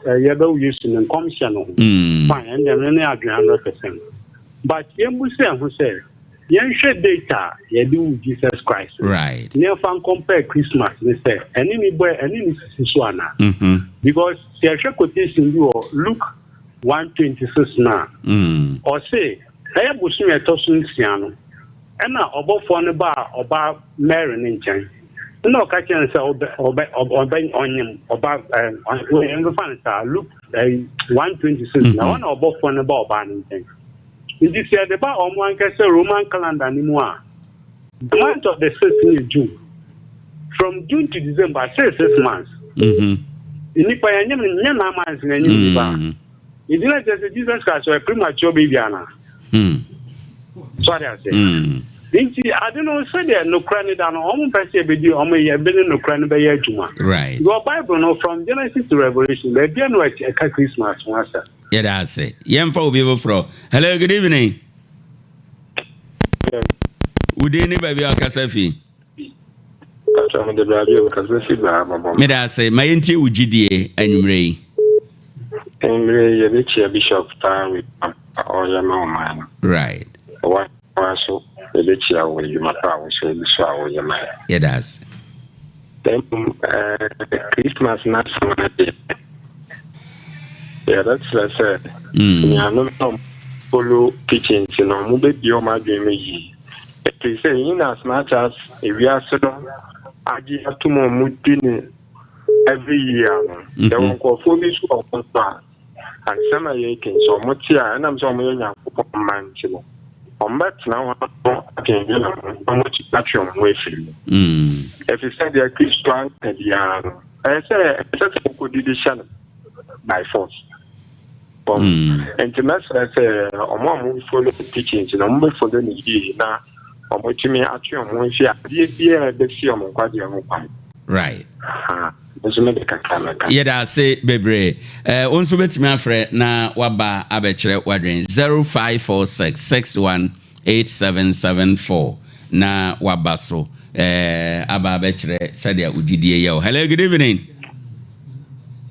yɛbɛwo Yesu no nkɔmhyɛ no ho. Mm. Fine, ɛndeɛ me ne adwene 100%. But yɛmmu sɛ ho sɛ Yɛnhwɛ date a yɛde woo Jesus Christ no, na yɛmfa ncompare Christmas no sɛ ɛne ne bɔ ɛne ne sisi so anaa. Mm-hmm. Because sɛ yɛhwɛ quotation bi wɔ Luke 1:26 no a, mm. ɔse ɛyɛ bosome ɛtɔ so nsia no, Ɛna ɔbɔfoɔ no baa ɔbaa Mary no nkyɛn, ɛna ɔka kyerɛ no sɛ ɔbɛ ɔbɛ ɔbɛ ɔnyem ɔba ɛɛ ɔnyem fa no saa Luke ɛɛ 1:26 na ɛhɔ na ɔbɔfoɔ no ba ɔbaa no nkyɛn. Nti sɛ yɛde ba wɔn ankasa Roman calendar no mu a, the month of the sixth no yɛ June. From June to December, 6 months. Nnipa yɛnyem no nyɛ 9 months na ɛnyem nipa. Nti na kyerɛ sɛ Jesus Christ ɔyɛ premature baby ana? So ade ase. Nti ade no sɛdeɛ nokorɛ no da no, ɔmo mpɛ sɛ yɛbɛdi ɔmo yɛ bɛ ne nokorɛ no bɛyɛ adwuma. Because Bible no, from Genesis to Revelation, baabi a no ɛka Christmas ho asɛm. Yɛda ase. Yɛmfa obi foforɔ. Hello, good evening. Wo din ne baabi a ɔkasa fi? Pastor, mede baabi a mekasa fi baa bɔbɔ. Meda ase. Ma yɛntie wo gyidie anwummerɛ yi. Mmerɛ yi yɛbɛkyia Bishop paa wei a ɔreyɛ ma ɔman no. Wa so yɛbɛkyia wo adwuma pa a wo so agu so a woyɛ ma yɛ. Yɛda ase. Na mmom Christmas no asɛm no deɛ, yɛbɛsrɛ sɛ nuanom na ɔmo follow teachings no, ɔmo bɛbie ɔmo adwene mu yie. Ɛfiri sɛ in as much as ewiase no agye atom a ɔmo di ne every year no, yɛwɔ nkurɔfoɔ bi nso wɔ hɔ nso a ansɛm a yɛreka yi, sɛ ɔmo te a, ɛnam sɛ ɔmo yɛ Nyankopɔn mma nti no, ɔmo bɛtena hɔ ano adwendwene ho na ɔmo atumi atwe ɔmo ho afiri mu. Ɛfiri sɛ deɛ Kristo anka biara no, ɛyɛ sɛ ɛsɛ sɛ wokɔdidi hyɛ no by force. Nti mɛsrɛ sɛ ɔmo a ɔmo follow teachings no, ɔmo bɛ follow no yie na ɔmo atumi atwe ɔmo ho afi adeɛ biara a ɛbɛsi ɔmo nkwagyeɛ ho kwan. Nso mede kakra mɛka. Yɛda ase bebree. Wo nso bɛtumi afrɛ na waba abɛkyerɛ w'adwene, 0546 61 8774, na waba so aba abɛkyerɛ sɛdeɛ wo gyidie yɛ o. Hello, good evening.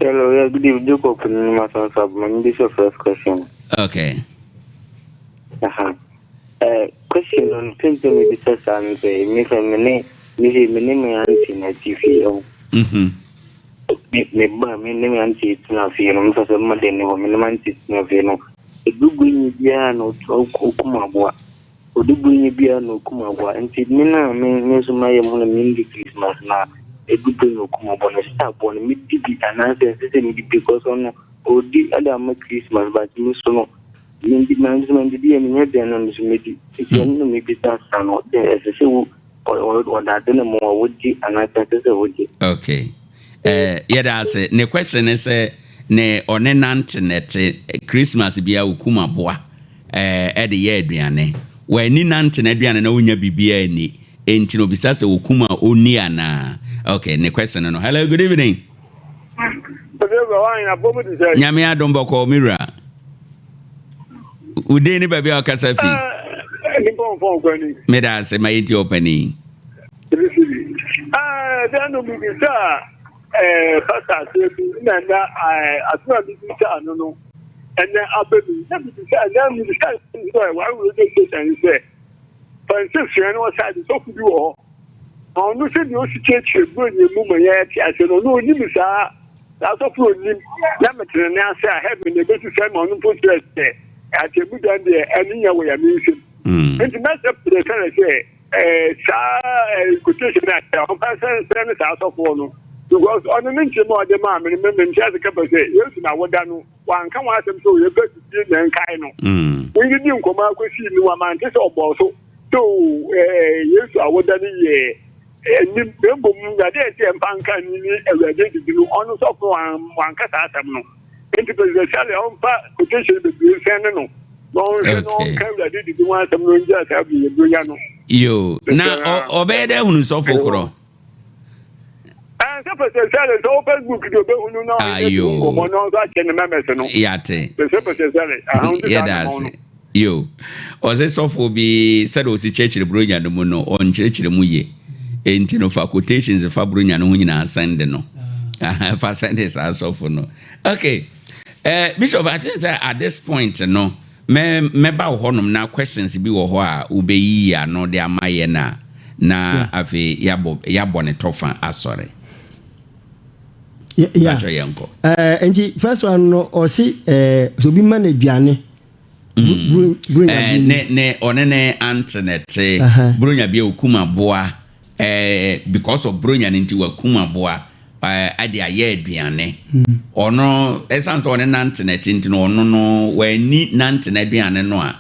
Hello, yeah, good evening. Jacob, my this is your first question. Question on same me bisa saa no sɛ me sɛ me ne me sɛ me ne me auntie na ti fie ɛho. Me ba me ne me auntie tena fie no, mfa sɛ mma den ne hɔ, me ne me auntie tena fie no. Edu nyi biara na okum aboa. Odu nyi biara na okum aboa. Nti me na me nso mayɛ mu na me ndi Christmas na edu nyi okum aboa no, sɛ aboa no me di bi anaasɛ ɛsɛ sɛ me di, because ɔno odi ɛde ama Christmas, but me so no mendi na nso mendidi yɛ menyɛ deɛ no nso medi. Nti ɛno na mebisa sa no sɛ ɛsɛ sɛ wo ɔda ade no mu a wodi anaasɛ ɛsɛ sɛ wogye. Okay, yɛda ase. Ne question ne sɛ ne ɔne nante na ɛte, Christmas bia okum aboa ɛde yɛ aduane. W'ani nante na aduane na wonya biribiara ani, enti na obisa sɛ okum a ɔnni anaa. Okay, ne question no. Hello, good evening. Nyame adom, bɔkɔɔ, me wura. Wo din ne baabi a ɔkasa fi? Meda ase. Ma yɛnti ɔpani. Dɛn no mebisa pastor asɛm bi na ɛnɛ asɛm a mebisa no, ɛnɛ aba mi na mebisa, ɛnɛ mebisa sɛ one radio station sɛ fɛnse sua no ɔsa de sɔfo bi wɔ hɔ na ɔno sɛ deɛ ɔsi kyerɛkyerɛ buronya mu ma yɛte ase no, ɔno ɔnim saa sɔfo ɔnim na metene ne ase a heaven na ɛbɛsi sɛ ma ɔno mpo kyerɛ sɛ atɛmu dan deɛ ɛne nya wɔ Yame nsam. Nti mɛsɛ pere sɛne sɛ saa quotation a ɔmfa sɛnsɛn ne saa sɔfoɔ no, because ɔno ne nkyɛn mu a ɔde maa me no, me nkyɛn ase kɛpɛ sɛ Yesu na woda no wanka wɔn asɛm sɛ ɔyɛ bɛ didi na nkae no. Wodidi nkɔmɔ akɔsi no wamante sɛ ɔbɔɔ so so Yesu a woda no yɛ anim, na mmom Awurade a ɛsɛ mfa nka ni ne Awurade didi no, ɔno sɔfo wanka saa asɛm no. Nti President Charlie ɔmfa quotation bebree nsɛn ne no na ɔnhwɛ na ɔnka Awurade didi ho asɛm na ɔngyaa saa buronya no. Yo, na ɔbɛyɛ dɛ hunu sɔfo korɔ? Sɛ President Charlie sɛ wo Facebook de ɔbɛhunu na ɔnyɛ nkɔmmɔ na ɔnso akyɛ ne members no. Yate. Sɛ President Charlie ahom te saa. Yɛda ase. Yo, ɔsɛ sɔfo bi sɛdeɛ ɔsi kyerɛkyerɛ buronya no mu no, ɔnkyerɛkyerɛ mu yie, enti no fa quotations fa buronya no ho nyinaa send no, fa send saa sɔfo no. Okay, Bishop, I think sɛ at this point no mɛ mɛba wɔ hɔnom na questions bi wɔ hɔ a wobɛyiyi ano de ama yɛn a na afei yɛabɔ ne tɔfa asɔre. Bakyɛ yɛnkɔ. Nti first one no, ɔsi sɛ obi ma no aduane. Buronya Eh, bi. ne ne ɔne ne ante ne te buronya bi a okum aboa because of buronya no nti wakum aboa ɛde ayɛ aduane. Ɔno ɛsan sɛ ɔne nante ne te nti no, ɔno no wani nante n'aduane no a,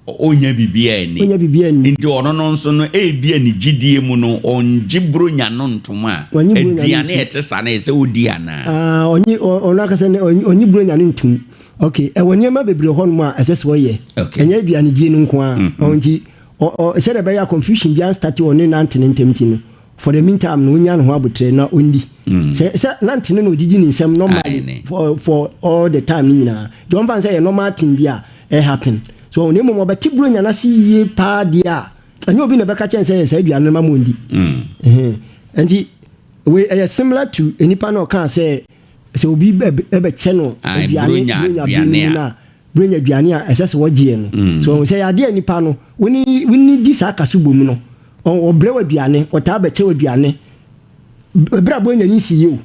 ɔnya biribiara ani. Ɔnya biribiara ani. Nti ɔno no nso no, ebia ne gyidie mu no, ɔngye buronya no ntom a, Ɔnye buronya no aduane ntom. a ɛte saa no, ɛsɛ ɔdi anaa? Ah, ɔnye ɔno akasa ne ɔnye buronya no ntom. Okay, ɛwɔ nneɛma bebree hɔ nom a ɛsɛ sɛ ɔyɛ. Ɛnyɛ aduanedie no nko ara. Ɔno nti ɔ sɛdeɛ ɛbɛyɛ a confusion bi anstart ɔne nante ne ntɛm ti no, for the meantime no, onya ne ho abotire na ɔndi. Sɛ nante no na odidi ne nsɛm normally for all the time ne nyinaa. Deɛ ɔmfa sɛ yɛ normal thing bi a ɛ happen. So ne mmom ɔbɛte buronya n'ase yie paa deɛ a, ɛnyɛ obi na ɛbɛka kyɛn sɛ yɛ saa aduane no ma mo ndi. Nti wei ɛyɛ similar to nipa na ɔkaa sɛ obi ɛbɛkyɛ no aduane, buronya buronya aduane bi a. no a, buronya aduane a ɛsɛ sɛ wɔgyeɛ no. So sɛ yɛ adeɛ a nipa no woni di saa kaso bɔ mu no, ɔbrɛ wɔ aduane, ɔtaa bɛkyɛ wɔ aduane ɛberɛ a buronya ni si yie o,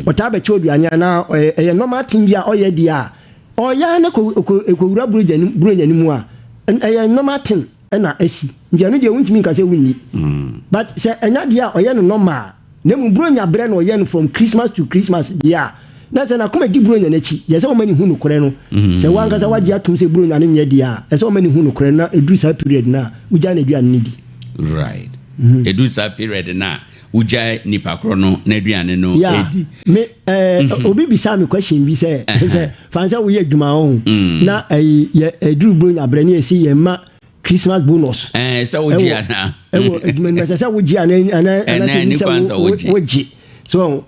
ɔtaa bɛkyɛ wɔ aduane anaa ɛyɛ normal thing bi a ɔyɛ deɛ a ɔyɛ a ne kɔwura buronya no mu a, ɛyɛ normal thing ɛna asi. Nti ɛno deɛ, wontumi nka sɛ wonni. But sɛ ɛnya deɛ a ɔyɛ no normal na mu buronya berɛ na ɔyɛ no from Christmas to Christmas deɛ a, na sɛ nakoma di buronya n'akyi yɛ sɛ wɔma ne hu nokorɛ no sɛ wankasa wagye atom sɛ buronya no nyɛ deɛ a, ɛsɛ wɔma ne hu nokorɛ no na ɛduru saa period no a, wogya no aduane no di. Right, ɛduru saa period no a, wogya nipa korɔ no n'aduane no ɛdi. Me obi bisa me question bi sɛ fan sɛ woyɛ adwuma ho na ɛyi yɛ ɛduru buronya berɛ ne yɛsi yɛn ma Christmas bonus. Sɛ wogye anaa? Ɛwɔ adwuma no mu, ɛsɛ sɛ wogye ana ana Ɛnɛ, ana ni sɛ kwan sɛ wogye. Wogye so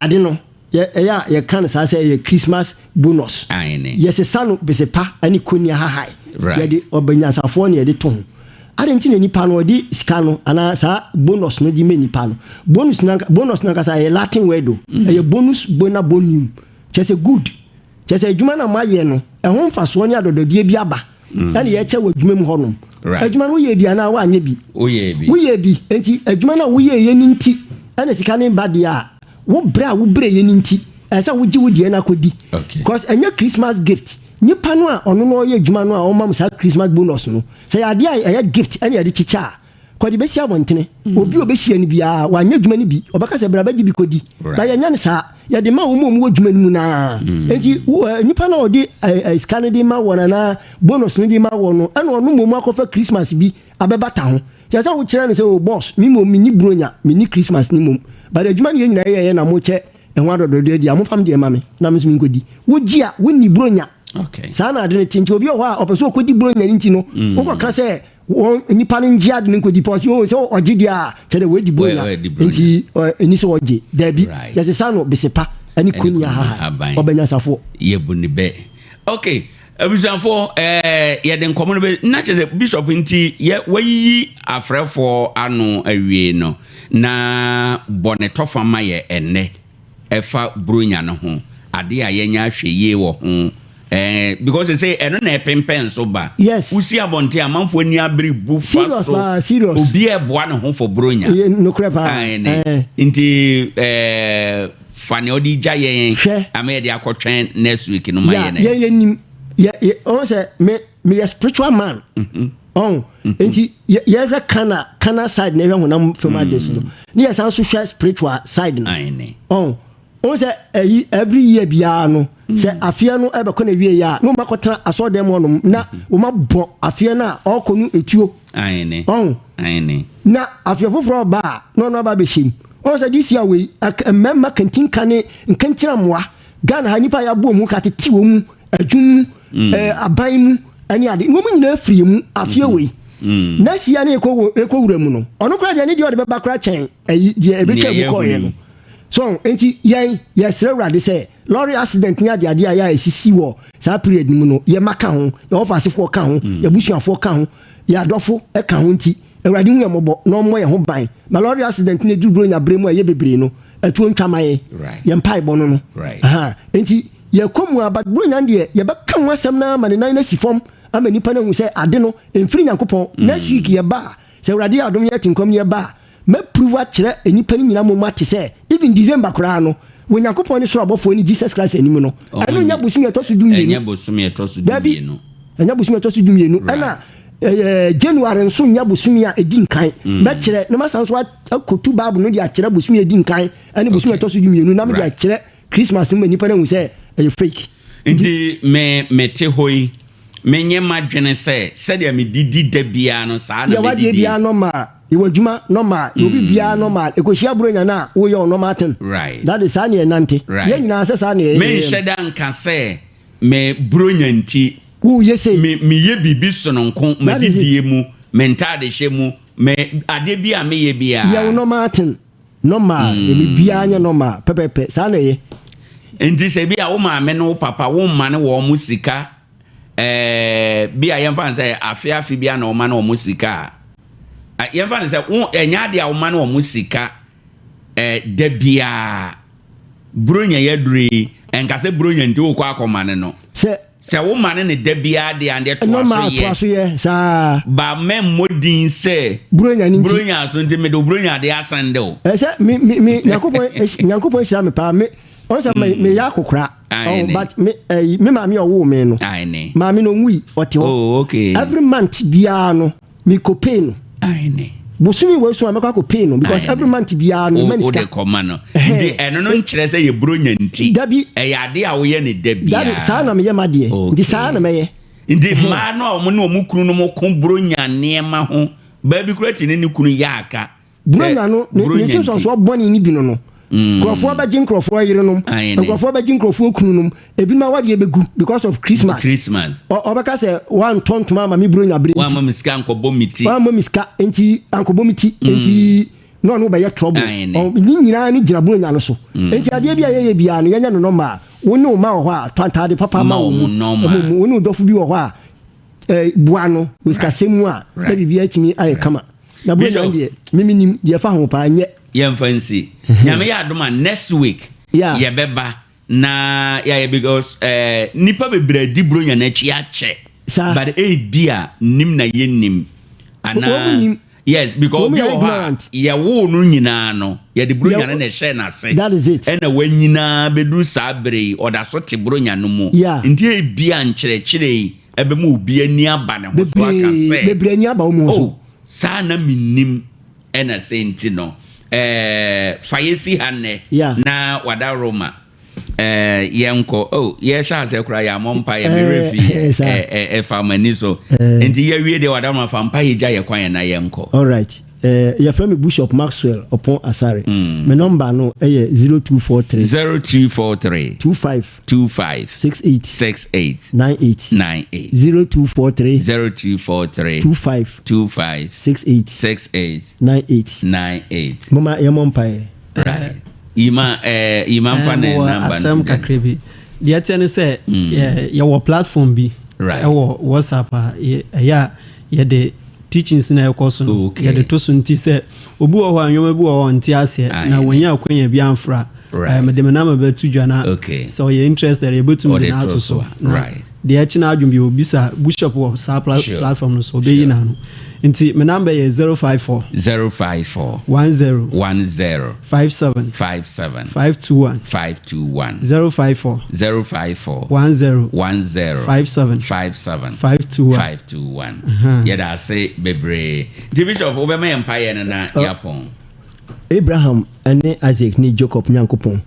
ade no yɛ ɛyɛ a yɛka no saa sɛ ɛyɛ Christmas bonus. Yɛsesa no bese pa ne konia hahae. Yɛde ɔbɛnyansafoɔ ne yɛde to ho ade. Nti na nipa no ɔde sika no anaa saa bonus no de ma nipa no, bonus no ankasa ɛyɛ Latin word o. Ɛyɛ bonus, bona, bonum, kyerɛ sɛ good, kyerɛ sɛ adwuma no a moayɛ no, ɛho mfasoɔ ne adɔdɔdeɛ bi aba ɛne yɛkyɛ wɔ adwuma mu hɔnom. Adwuma no woyɛ bi anaa woanyɛ bi? Woyɛ bi. Woyɛ bi. Nti adwuma no a woyɛ yɛ no nti ɛna sika no ba deɛ a, wo brɛ a wobrɛ yɛ no nti, ɛsɛ sɛ wogye wo deɛ no akɔdi. Because ɛnyɛ Christmas gift. Nipa no a ɔno no ɔyɛ adwuma no a ɔma mo saa Christmas bonus no, sɛ yɛ adeɛ a ɛyɛ gift ɛne yɛde kyekyɛ a, kɔde bɛsi abɔntene, obi a obɛhyia no biara wanyɛ adwuma no bi, ɔbɛka sɛ bra bɛgye bi kɔdi. Na yɛnyɛ no saa, yɛde ma wɔn a wɔwɔ adwuma no mu naa. Nti nipa no a ɔde sika no de ma wɔn anaa bonus no de ma wɔn no, ɛna ɔno mmom akɔfa Christmas bi abɛbata ho, kyerɛ sɛ wokyerɛ no sɛ, "O boss, mi mmom menni buronya, menni Christmas ni mmom, but adwuma no yɛ nyinaa yɛyɛ na mokyɛ ɛho adɔdɔdeɛ di a, momfa me deɛ ma me na me nso menkɔdi." Wogye a, wonni buronya. Saa na ade no te. Nti obi wɔ hɔ a ɔpɛ sɛ ɔkɔdi buronya no nti no, wokɔka sɛ wɔn nipa no ngye ade no nkɔdi pɔ, ɔsɛ o sɛ ɔgye deɛ a, kyerɛ dɛ wɔadi buronya. Wɔadi buronya. Nti ɛni sɛ ɔgye daabi. Yɛsesa no bese pa ɛne Ɛne koni koni ahaha aban. Ɔbɛnyansafoɔ. Yɛbu ne bɛ. Okay, abusuafoɔ, yɛde nkɔmmɔ no bɛ na kyerɛ sɛ bishop nti yɛ wayiyi afrɛfoɔ ano awie no, na bɔ ne tɔfa ma yɛ ɛnnɛ ɛfa buronya no ho adeɛ a yɛnya ahwɛ yie wɔ ho, because sɛ ɛno na ɛpempɛn so ba. Wosi abɔnten, amanfoɔ ani abere bu fa Serious so. Paa, serious. Obi a ɛboa ne ho fɔ buronya. Ɛyɛ nokorɛ paa. Ae, ne. Nti fa nea ɔde gya yɛn Hwɛ. ama yɛde akɔtwɛn next week no ma ya yɛn. Yɛn yɛ nim yɛ yɛ ɔn sɛ me meyɛ spiritual man ɔn. Nti yɛhwɛ kana side na yɛhwɛ honam fam ade so no, ne yɛsan so hwɛ spiritual side no. Ɔn ɔn sɛ ɛyi every year biara no, sɛ afeɛ no ɛbɛkɔ na wie yɛ a, na wɔn akɔtena asɔɔdan mu hɔnom na wɔn abɔ afeɛ no a ɔrekɔ no etuo. Ɔn na afeɛ foforɔ ɔba a, na ɔno aba abɛhyɛ mu. Ɔn sɛ this year wei mmarima kantinka ne nkantinammoa Ghana ha, nipa a yɛabɔ mu ka tete wɔn mu adwum mu, aban mu ɛne ade, wɔn nyinaa firi mu afeɛ wei. Next year ne ekɔ ekɔ wura mu no, ɔno koraa deɛ, ne deɛ ɔde bɛba koraa kyɛn ɛyi deɛ ebɛtwa mu kɔɔyɛ no so. Nti yɛn yɛsrɛ Awurade sɛ lorry accident ne adeade a yɛ a esisi wɔ saa period no mu no, yɛ ma ka ho, yɛ wɔfa ka ho, yɛ busuafoɔ ka ho, yɛ adɔfo ka ho. Nti Awurade hu yɛn mmɔbɔ na ɔmmɔ yɛn ho ban ma lorry accident ne duru buronya bere mu a ɛyɛ bebree no, ɛtuo ntwa ma yɛn. Yɛn mpaebɔ no. Nti yɛkɔ mu a, but buronya deɛ, yɛbɛka ho asɛm na ama ne nan no asi fam ama nipa no ahu sɛ ade no mfiri Nyankopɔn. Next week yɛba a, sɛ Awurade yɛ adom yɛ te nkɔm no, yɛba a, mɛprove akyerɛ nipa no nyinaa mmom ate sɛ even December koraa no, wɔ Nyankopɔn ne soro abɔfoɔ ne Jesus Christ anim no, ɛno nyɛ bosome ɛtɔ so 12. Ɛnyɛ bosome ɛtɔ so Dabi. 12. Ɛnyɛ bosome a ɛtɔ so dumienu. Ɛna ɛɛ January nso nyɛ bosome a ɛdi nkan. Mm. Mɛkyerɛ na masan so akɔtu Bible no de akyerɛ bosome a ɛdi nkan ɛne bosome a ɛtɔ so dumienu na mede akyerɛ Christmas no ma nnipa no ahu sɛ ɛyɛ fake. Nti me mete hɔ yi menyɛ m'adwene sɛ sɛdeɛ medidi da biara no saa na Yɛ w'adeɛ mɛdidie. biara normal, yɛ w'adwuma normal, yɛ obi biara normal. Ɛkɔhyia Buronya no a, woyɛ wo normal thing. Right. That is saa na yɛnante. Yɛn Right. nyinaa sɛ saa na yɛyɛ no. Menhyɛ da nka sɛ me Buronya nti Woyɛ sei. me meyɛ biribi sononko That is it. m'adidie mu, me ntaadehyɛ mu, me adeɛ bi a meyɛ Yɛ wo biara. normal thing. Normal, biribiara nyɛ normal pɛpɛpɛ, saa na ɛyɛ. Nti sɛ bi a wo maame ne wo papa wo mma ne wɔn mo sika ɛɛ bi a yɛmfa no sɛ afe afe bi a na wɔma ne wɔn sika a, yɛmfa no sɛ wo ɛnyɛ adeɛ a wɔma ne wɔn sika ɛɛ da biara Buronya yɛ aduro yi ɛnka sɛ Buronya nti wokɔ akɔma ne no. Sɛ Sɛ wo mane no da biara deɛ a, deɛ toa so Normal, yɛ. toa so yɛ saa. Ba mɛmmɔ din sɛ. Buronya no nti. Buronya so nti mede wo buronya adeɛ asan de wo. Ɛsɛ me me me Nyankopɔn Nyankopɔn hyira me paa me ɔn sɛ me me yɛ akokora. Aane. Oh, but me ɛyi me maame a ɔwoo me no. Aane. Maame no ɔnwui ɔte hɔ. Oh okay. Every month biara no. Me kɔ pay no. Aane. Bosome wei so a mɛkɔ akɔ pay no because every month biara no mema no sika. Wode kɔma no. Nti ɛno no nkyerɛ sɛ yɛ bronya nti. Dabi. Ɛyɛ adeɛ a woyɛ no da biara. Dabi, saa na meyɛ m'adeɛ. Nti saa na mɛyɛ. Nti mmaa no a wɔn ne wɔn kununom ko bronya nneɛma ho, baa bi koraa ti ne ne kunu yɛ aka. Buronya no, ne nsunsuansoɔ bɔne no bi no no, nkurɔfoɔ bɛgye nkurɔfoɔ yerenom, nkurɔfoɔ bɛgye nkurɔfoɔ kununom, ebinom awadeɛ bɛgu because of Christmas. Christmas. Ɔbɛka sɛ woantɔ ntoma ama me Buronya berɛ nti. Woamma me sika ankɔbɔ me ti. Woamma me sika nti ankɔbɔ me ti nti na ɔne wo bɛyɛ trouble. Ne nyinaa no gyina Buronya no so. Nti adeɛ bi a yɛyɛ biara no yɛnyɛ no normal. Wo ne wo mma wɔ hɔ a, tɔ ntaade papa ma wɔn. Wo ne wo dɔfo bi wɔ hɔ a, boa no wɔ sikasɛm mu a na biribiara atumi ayɛ kama. Na Buronya no deɛ, me menim deɛ ɛfa ho paa, nyɛ. Yɛmfa nsi. Nyame yɛ adom a next week yɛbɛba na yɛayɛ because eh, nipa bebree adi Buronya no akyi akyɛ. But ebi a nim na yɛnnim. Anaa yes because obi wɔ hɔ a yɛwoo no nyinaa no yɛde Buronya no na ɛhyɛɛ n'ase. That is it. Ɛna wanyinaa bɛduru saa bere yi ɔda so te Buronya no mu. Nti ebi a nkyerɛkyerɛ yi ɛbɛma obi ani aba ne ho so aka sɛ, Bebree ani aba wɔn ho so. Oh, saa na mennim, ɛna sɛ nti no, eh, fa yɛsi ha nnɛ, na wada Roma, eh, yɛnkɔ. Oh, yɛhyɛ aseɛ koraa yɛammɔ mpaeɛ, me werɛ fi yɛ, eh, eh, ɛfa m'ani so. Nti yɛawie deɛ wada Roma, fa mpaeɛ gya yɛ kwan na yɛnkɔ. All right. Eh, yɛfrɛ me Bishop Maxwell Ɔpɔn Asare. Me nɔmba no yɛ 0243. 0243. 25. 25. 68. 68. 98. 98. 0243. 0243. 25. 25. 68. 68. 98. 98. Moma yɛmmɔ mpaeɛ. Right. Yima, eh, Yima mfa ne namba no. Asɛm kakra bi. Deɛ ɛteɛ ne sɛ, yɛwɔ platform bi ɛwɔ WhatsApp a ɛyɛ a yɛde teachings na ɛkɔ so no yɛde to so nti sɛ obi wɔ hɔ a nneɛma bi wɔ hɔ ɔnte aseɛ na wɔnyɛ akwanya bi amfra mede me namba bɛto dwa na sɛ ɔyɛ interested yɛbɛtumi de no ato so na deɛ ɛkye no adwene bi obisa bishop wɔ saa platform no so ɔbɛyi n'ano nti me namba yɛ 054 054 10 10 57 57 521 521 054 054 10 10 57 57 521 521 Yɛda ase bebree. Nti Bishop wobɛma yɛn mpaeɛ no na yɛapɔn. Abraham ne Isaac ne Jacob Nyankopɔn,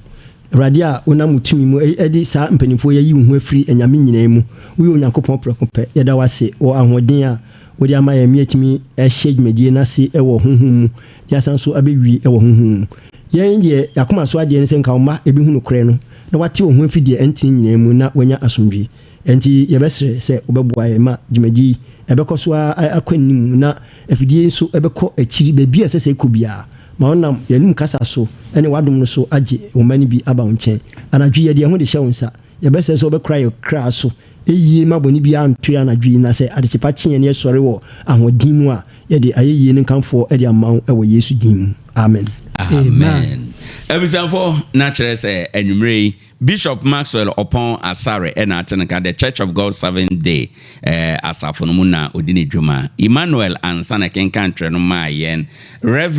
Awurade a wonam wo tumi mu de saa mpanimfoɔ yi ayi wo ho afiri anyame nyinaa mu, woyɛ Onyankopɔn prɛko pɛ. Yɛda wo ase wɔ ahoɔden a wode ama yɛn ma yɛatumi ahyɛ dwumadie no ase wɔ honhom mu na yɛasan nso abɛwie wɔ honhom mu. Yɛn deɛ, yɛn akoma so adeɛ ne sɛ nka wo mma bɛhu nokorɛ no na wɔate wɔn ho afiri deɛ ɛntene nyinaa mu na wɔanya asomdwoeɛ. Enti yɛbɛsrɛ sɛ wobɛboa yɛn ma dwumadie yi ɛbɛkɔ so ara akɔ anim na afidie yi nso bɛkɔ akyiri baabi a ɛsɛ sɛ ɛkɔ biara. Ma wonam yɛn anom kasa so ne w'adom no so agye wo mma no bi aba wo nkyɛn. Anadwo yi yɛde yɛn ho de hyɛ wo nsa. Yɛbɛsrɛ sɛ wobɛkora yɛn kra so yie ma bɔne biara nto yɛn anadwo yi na sɛ adekyepa kye yɛn na yɛsɔre wɔ ahoɔden mu a, yɛde ayɛyie ne nkamfoɔ de ama wo wɔ Yesu din mu. Amen. Amen. Abusuafo, na kyerɛ sɛ anwummere yi, Bishop Maxwell Oppong Asare na ate no nka, The Church of God Seventh Day asafo no mu na odi ne dwuma. Emmanuel Ansah na ɛkenkan twerɛ no maa yɛn. Rev.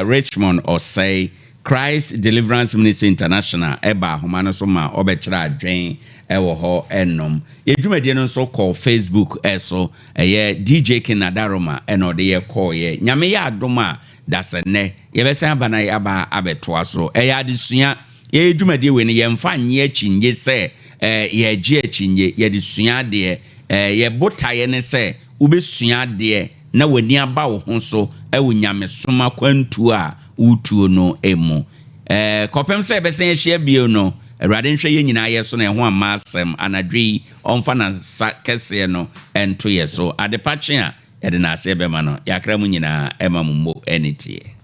Richmond Osei. Christ Deliverance Ministry International ɛba ahoma no so ma ɔbɛkyerɛ adwen ɛwɔ hɔ ɛnom. Yɛ dwumadie no nso kɔ Facebook ɛso, ɛyɛ DJ King Adaroma ɛna ɔde yɛ kɔɔyɛ. Nyame yɛ adom a, dasɛ nnɛ yɛbɛsan aba na yɛaba abɛtoa so. Ɛyɛ adesua. Yɛyɛ dwumadie wei no, yɛmfa nyɛ akyinnye sɛ yɛgye akyinnye, yɛde sua adeɛ. Yɛbotaeɛ ne sɛ wobɛsua adeɛ na w'ani aba wo ho so ɛwɔ nyamesom akwantuo a wotuo no mu. Kɔpem sɛ yɛbɛsan ahyia bio no, Awurade nhwɛ yɛn nyinaa yɛ so na ɛho amma asɛm anadwo yi, ɔmfa n'ansa kɛseɛ no ɛnto yɛ so. Adepa kye a yɛde n'aseɛ bɛma no, yɛakra mu nyinaa ɛma mo mmɔ ɛne tie.